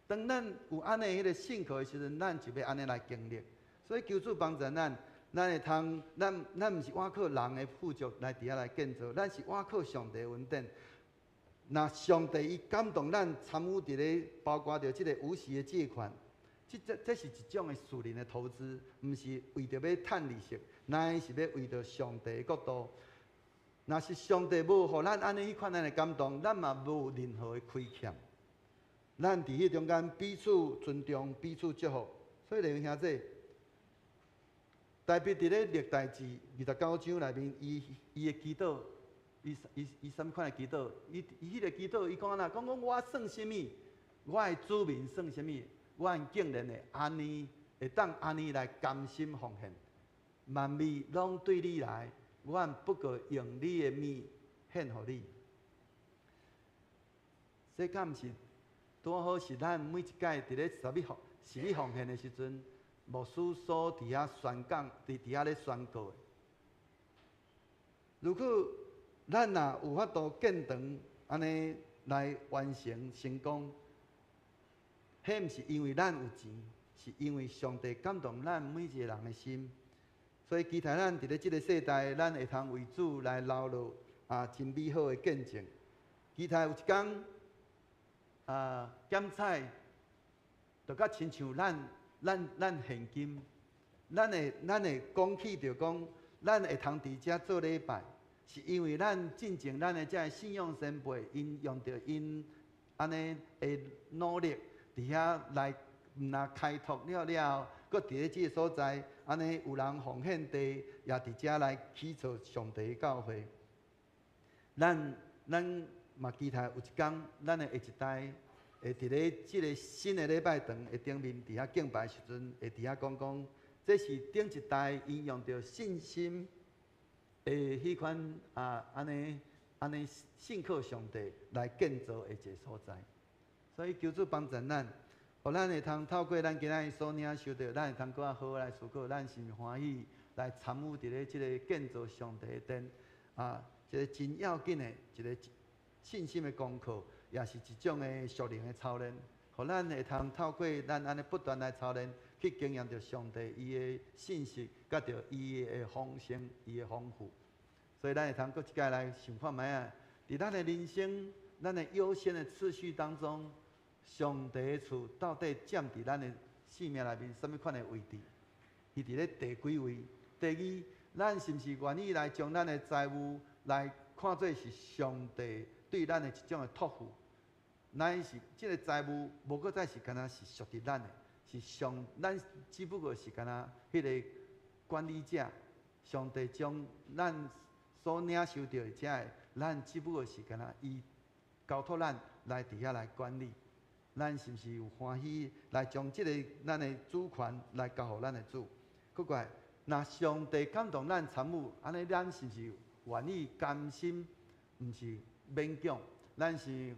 當咱有按呢彼个信靠的時陣，咱就欲按呢來經歷。所以求主幫助咱。咱會通，咱毋是倚靠人的富足來佇遐來建造，咱是倚靠上帝恩典。若上帝伊感動咱參與佇咧，包括著這个無息的借款，這是一種的屬靈的投資，毋是為著欲趁利息，乃是欲為著上帝的國度。若是上帝無予咱按呢彼款的感動，咱嘛無任何的虧欠。咱佇彼中間彼此尊重、彼此祝福。所以弟兄姊妹，大衛佇咧歷代志29章內面，伊的祈禱，伊啥物款的祈禱？伊彼个祈禱，伊講按怎？講講我算啥物？我的子民算啥物？我竟然會按呢，會當按呢來甘心奉獻，萬物攏對你來，阮不過用你的物獻予你。這敢毋是拄好是咱每一擺佇咧十一奉獻的時陣，牧師所佇遐宣講，佇遐咧宣告的。如果咱若有法度建堂按呢來完成成功，彼毋是因為咱有錢，是因為上帝感動咱每一個人的心。所以期待咱佇咧這个世代，咱會通為主來留落真美好的見證。期待有一工檢採，就佮親像咱現今，咱會講起著講，咱會通佇遮做禮拜，是因為咱進前咱的這个信仰先輩，𪜶用著𪜶按呢的努力，佇遐來毋若開拓了了，閣佇咧這个所在，按呢有人奉獻地，也佇遮來起造上帝的教會。咱嘛期待有一工，咱的下一代會佇咧這个新的禮拜堂的頂面，佇遐敬拜時陣，會佇遐講講，這是頂一代𪜶用著信心的彼款按呢按呢信靠上帝來建造的一个所在。所以求主幫助咱，予咱會通透過咱今仔日所領受著，咱會通閣較好來思考，咱是毋是歡喜來參與佇咧這个建造上帝的殿，一个真要緊的一个信心的功課，也是一種的屬靈的操練，予咱會通透過咱按呢不斷來操練，去經驗著上帝伊的信實，佮著伊的豐盛、伊的豐富。所以咱會通閣一擺來想看覓仔，佇咱的人生、咱的優先的次序當中，上帝的厝到底佔佇咱的生命內面啥物款的位置？伊佇咧第幾位？第二，咱是毋是願意來將咱的財物來看做是上帝對咱的一種的託付？乃是這个財物無閣再是干焦是屬佇咱的，是上咱只不過是干焦彼个管理者。上帝將咱所領受著的這个咱只不过是敢若伊交托咱来伫遐来管理。咱是毋是有欢喜来将这个咱的主权来交予咱的主？阁过来，若上帝感动咱参与，按呢咱是毋是愿意甘心？毋是勉强，咱是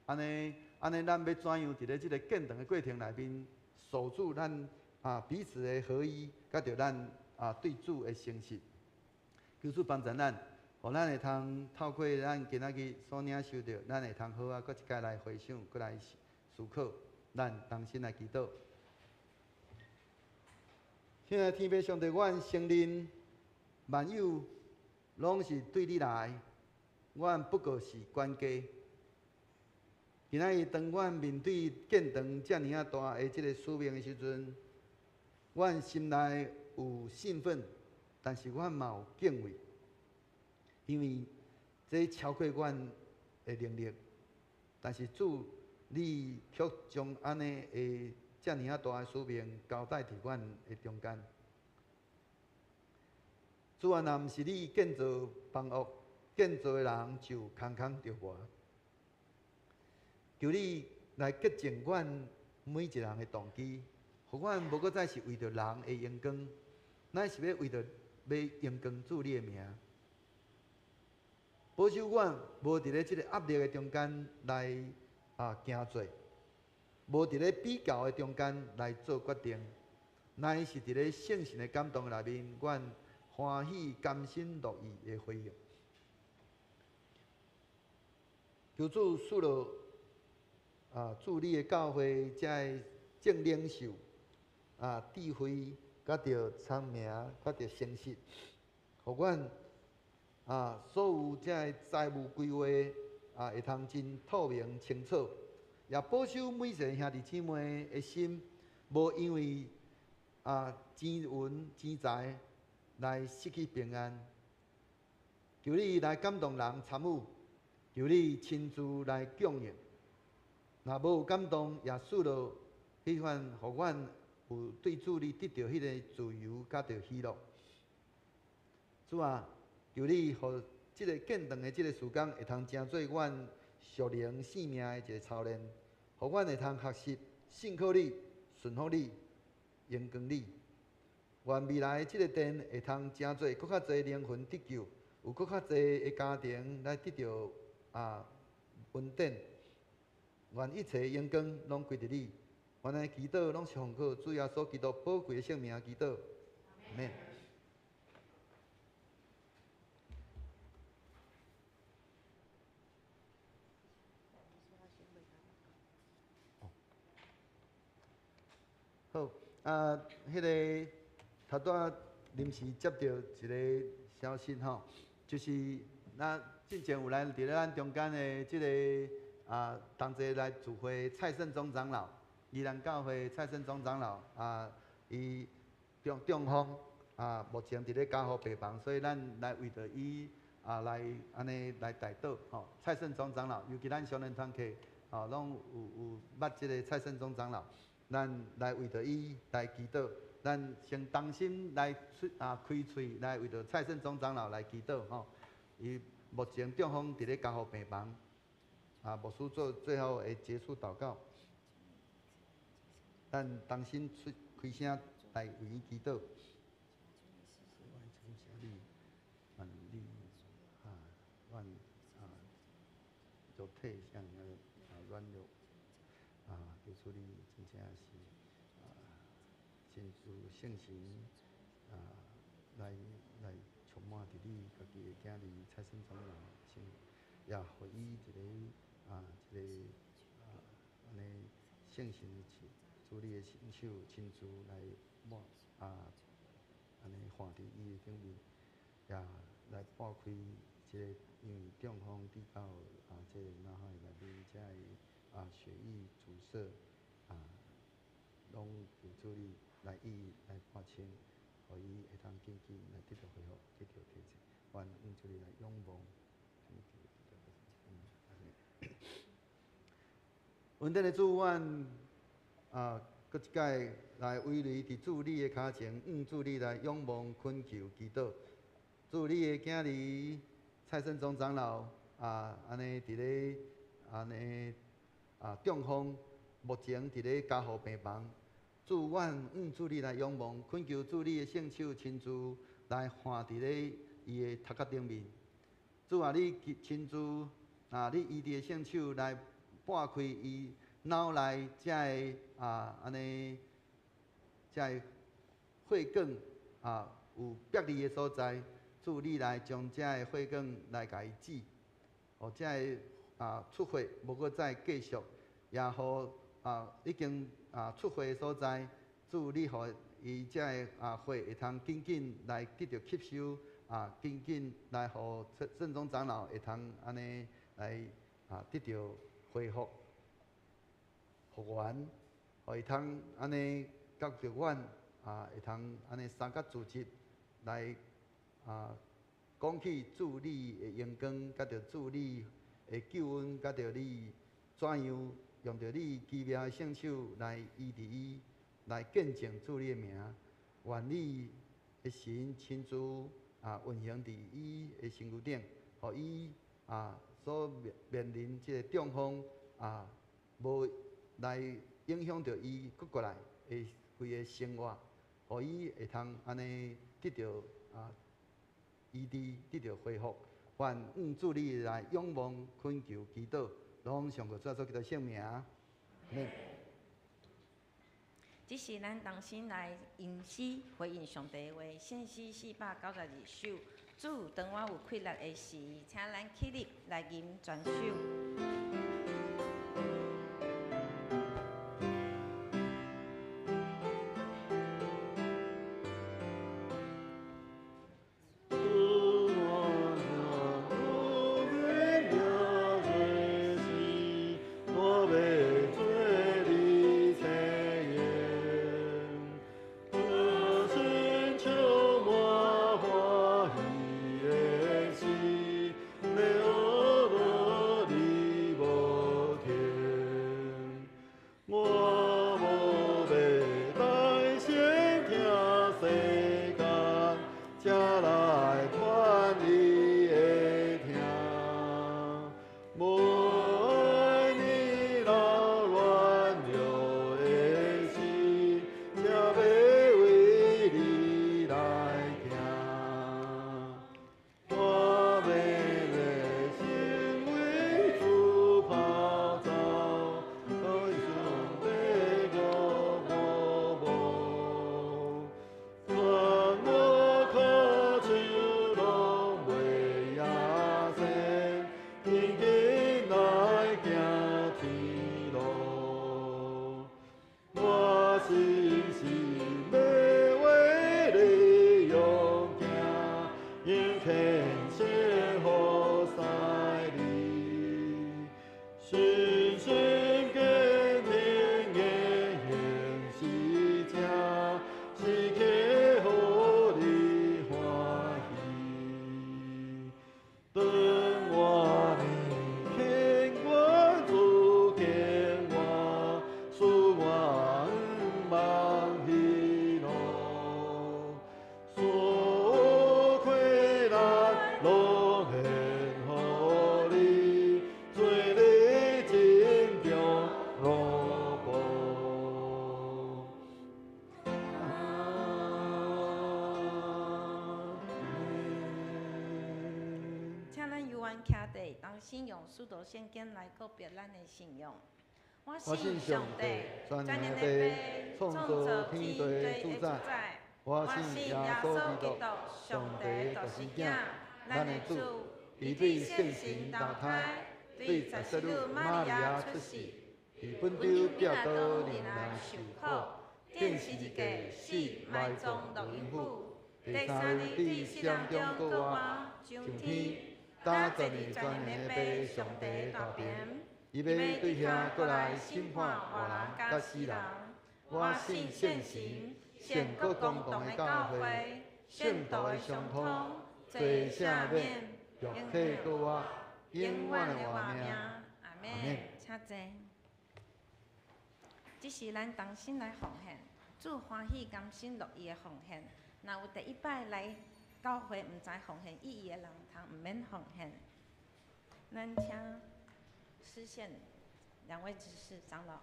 按呢按呢，咱欲怎样伫咧这个建堂的过程内面，守住咱彼此的合一，佮著咱对主的诚实。求主帮助咱，予咱会通透过咱今仔日所领受著，咱会通好好阁一摆来回想，阁来思考。咱同心来祈祷。亲爱的天父上帝，阮承认万有拢是对你来，阮不过是管家。今仔日当阮面对建堂遮尔仔大的这个使命的时阵，阮心内有兴奋，但是阮嘛有敬畏，因为这超过阮的能力。但是主，你却将按呢的遮尔仔大的使命交代伫阮的中间。主啊，若毋是你建造房屋，建造的人就空空著无。求你来洁净阮每一人的动机，予阮无阁再是为著人的荣光，乃是欲为著欲荣光主你的名。保守阮无伫咧这个压力的中间来行做，无伫咧比较的中间来做决定，乃是伫咧圣神的感动内面，阮欢喜甘心乐意的回应。求主赐落主你的教会，遮的众领袖智慧，佮著聪明，佮著诚实，予阮所有遮的财务规划会通真透明清楚，也保守每一个兄弟姊妹的心，无因为钱运钱财来失去平安。求你来感动人参与，求你亲自来供应。若无有感动，也赐落彼款，予阮有对主你得著彼个自由，佮著喜乐。主啊，求你予这个建堂的这个时间，会通成做阮属灵生命的一个操练，予阮会通学习信靠你、顺服你、荣光你。愿未来这个殿会通成做阁较济灵魂得救，有阁较济的家庭来得著恩典。愿一切荣光拢归伫你。阮的祈祷拢是奉靠主耶稣基督宝贵的圣名祈祷，阿们。好，彼个头拄仔临时接著一个消息吼，就是咱进前有来伫咧咱中间的这个同齐来聚会蔡胜宗长老，宜兰教会蔡胜宗长老伊中风目前伫咧加护病房，所以咱来为著伊来按呢来代祷吼。蔡胜宗长老，尤其咱少年团契拢有捌这个蔡胜宗长老。咱来为著伊来祈祷，咱先同心来出开喙来为著蔡胜宗长老来祈祷吼。伊目前中风伫咧加护病房，牧师做最后的结束祷告。咱同心出开声来为伊祈祷。愿你愿肉体像软弱。求主你真正是亲自圣神来充满伫你家己的囝儿蔡胜宗老身，也予伊一个按呢圣神的主你的圣手亲自来抹按呢换伫伊的顶面，也来拨开这个因为中风跌到这个脑海内面这个血液阻塞拢求主你来伊来拨清，予伊会当紧紧来得著恢复，得著体质。愿用主你来仰望。恩典的主，阮阁一摆来委内伫主你的跤前，向主你来仰望、恳求、祈祷。主你的囝儿蔡胜宗长老啊，按呢佇咧按呢啊中風，目前佇咧加護病房。主，阮向主你來仰望，懇求主你的聖手親自來按佇咧伊的頭殼頂面。主啊，你親自啊，你醫治的聖手來撥開伊腦內遮个啊，按呢遮个血管啊有煏膩的所在，主你來將遮个血管來共伊止，予遮个啊出血無閣再繼續，也予啊已經啊出血的所在，主你予伊遮个啊血會通緊緊來得著吸收，啊緊緊來予聖宗長老會通按呢來啊得著恢復復原，予伊通按呢佮著阮啊會通按呢三角組織來啊講起主你的榮光，佮著主你的救恩，佮著你怎樣用著你奇妙的聖手來醫治伊，來見證主你的名。願你的神親自啊運行佇伊的身軀頂，予伊啊所面臨這个中風啊，無來影響著伊閣過來的規个生活，予伊會通按呢得著啊醫治，得著恢復。願向主你來仰望、懇求、祈禱，攏奉靠主耶穌基督聖名。阿們。
這是咱同心來吟詩回應上帝的話，聖詩492首。主，當我有氣力的時，請咱起立來吟全首。信用使徒圣经来告别咱的信仰。我信上帝，
全能的父，创造天地的主宰。我信耶稣基督，上帝独生子，咱的主，伊对圣神投胎，对十色女玛利亚出世，伫本丢彼拉多忍难受苦，钉十字架死，埋葬落阴府，第三日伫死人中复活，上天。搭坐伫全能的父上帝大爿，伊欲对遐阁来审判活人佮死人。我信圣神，圣国公同的教会，圣徒的相通，罪赦免，肉體復活，永遠的活命。
阿們。請坐。這是咱同心來奉獻，主歡喜甘心樂意的奉獻。若有第一擺來教會毋知奉獻意義的人，通毋免奉獻。咱請司憲兩位執事長老。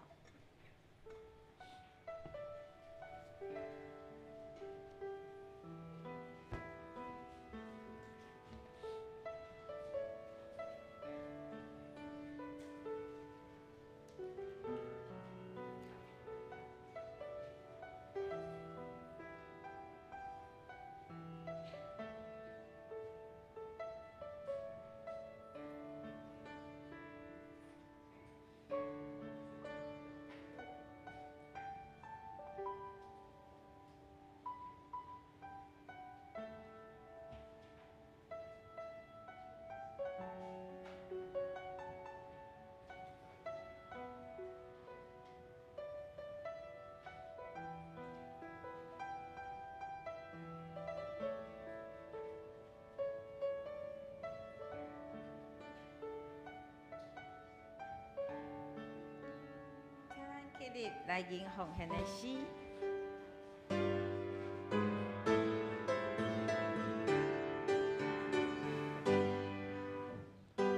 請咱起立來吟奉獻的詩。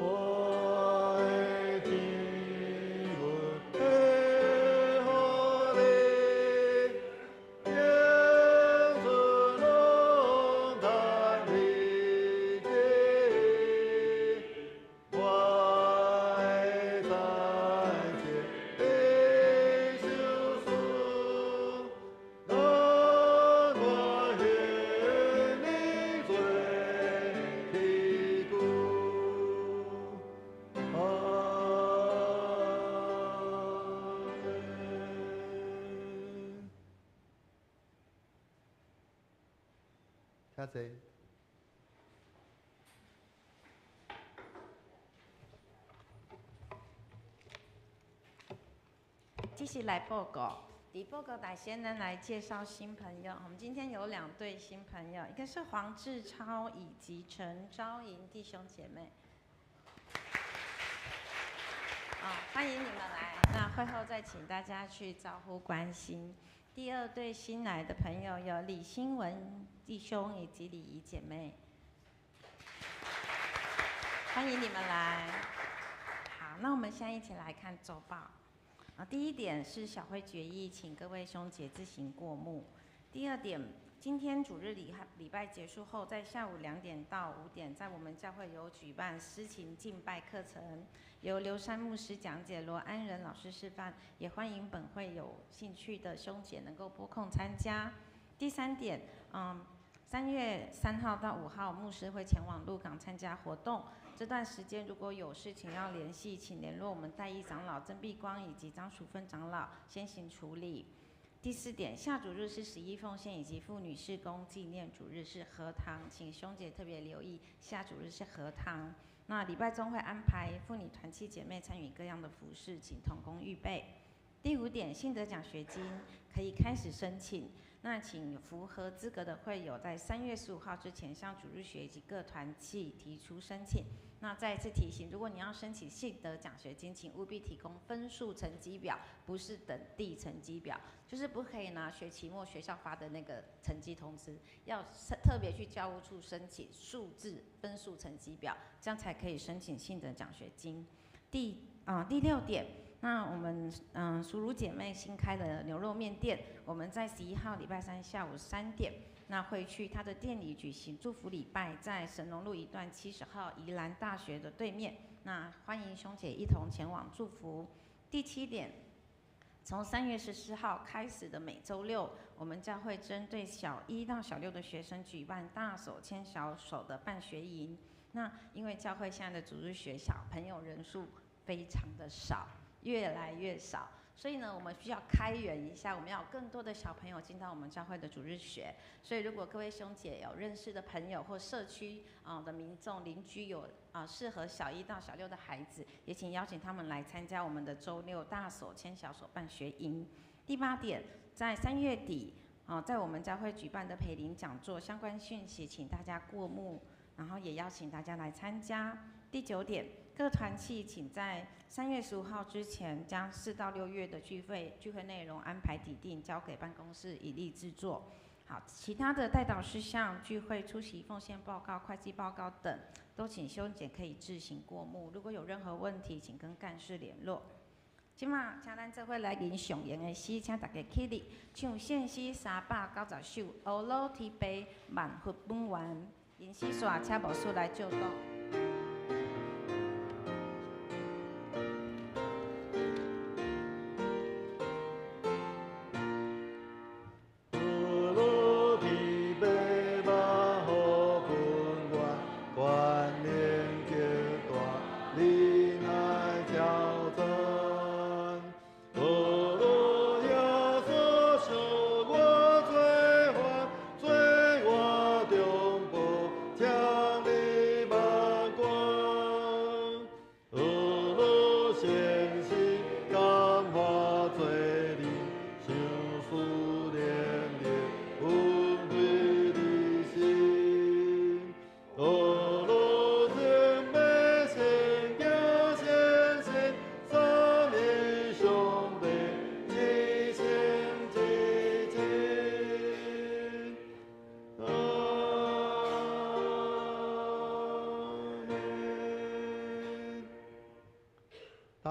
我的天父赐予你，永存拢趁你记。我的财钱的相思，咱愿献你做器具。阿门。
请坐。
继续来报告，伫报告大先咱来介绍新朋友。我们今天有兩對新朋友，一個是黃志超以及陳昭瑩弟兄姐妹。歡迎你們來。那會後再請大家去招呼關心。第二對新來的朋友有李新文弟兄以及李怡姐妹，歡迎你們來。好，那我們現在一起來看週報。第一點是小會決議，請各位兄姐自行過目。第二點，今天主日禮拜結束後，在下午2點到5點，在我們教會有舉辦司琴敬拜課程，由劉山牧師講解，羅安仁老師示範，也歡迎本會有興趣的兄姐能夠撥空參加。第三點，3月3號到5號，牧師會前往鹿港參加活動。這段時間如果有事情要聯繫，請聯絡我們代議長老曾碧光以及張淑芬長老先行處理。第四點，下主日是11奉獻以及婦女事工紀念主日是合堂，請兄姐特別留意，下主日是合堂。那禮拜中會安排婦女團契姐妹參與各樣的服事，請同工預備。第五點，信德獎學金可以開始申請，那請符合資格的會友在3月15號之前向主日學以及各團契提出申請。那再一次提醒，如果你要申請信德獎學金，請務必提供分數成績表，不是等第成績表，就是不可以拿學期末學校發的那個成績通知，要特別去教務處申請數字分數成績表，這樣才可以申請信德獎學金。第六點，那我們淑如姐妹新開的牛肉麵店，我們在11號禮拜三下午3點。那會去他的店裡舉行祝福禮拜，在神農路一段70號宜蘭大學的對面。那歡迎兄姐一同前往祝福。第七點，從3月14號開始的每週六，我們將會針對小一到小六的學生舉辦大手牽小手的辦學營。那因為教會現在的主日學小朋友人數非常的少，越來越少。所以呢，我們需要開源一下，我們要有更多的小朋友進到我們教會的主日學。所以，如果各位兄姐有認識的朋友或社區的民眾鄰居有適合小一到小六的孩子，也請邀請他們來參加我們的週六大手牽小手辦學營。第八點，在3月底在我們教會舉辦的培靈講座相關訊息，請大家過目，然後也邀請大家來參加。第九點，各團契請在3月15號之前，將4到6月的聚會內容安排底定，交給辦公室以利製作。好，其他的代禱事項、聚會出席、奉獻報告、會計報告等，都請修姐可以自行過目。如果有任何問題，請跟幹事聯絡。這馬，請咱做伙來吟上用的詩，請大家起立，唱聖詩390首，呵咾天父萬福本源。吟詩煞，請牧師來祝禱。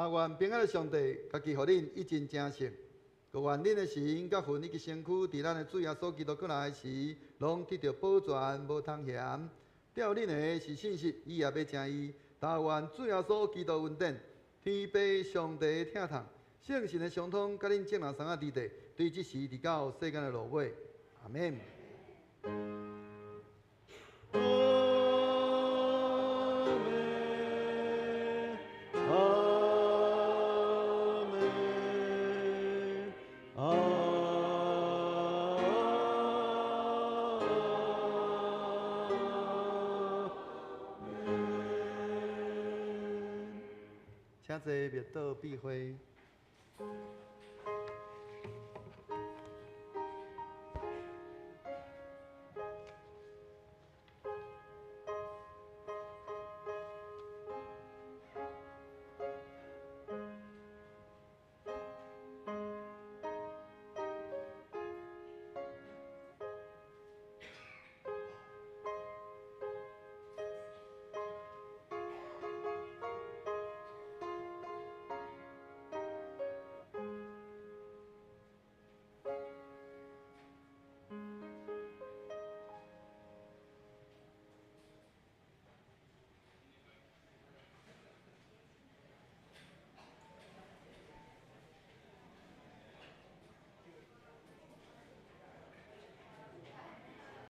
願平安的上帝，家己予恁一盡成聖，閣願恁的神佮魂以及身軀，佇咱的主耶穌基督閣來時，攏得著保全，無通嫌。吊恁的是信實，伊也欲成伊。但願主耶穌基督恩典、天父上帝的疼痛、聖神的相通，佮恁眾人相仔佇地，對這時直到世間的落尾。阿們。請坐，默禱閉會。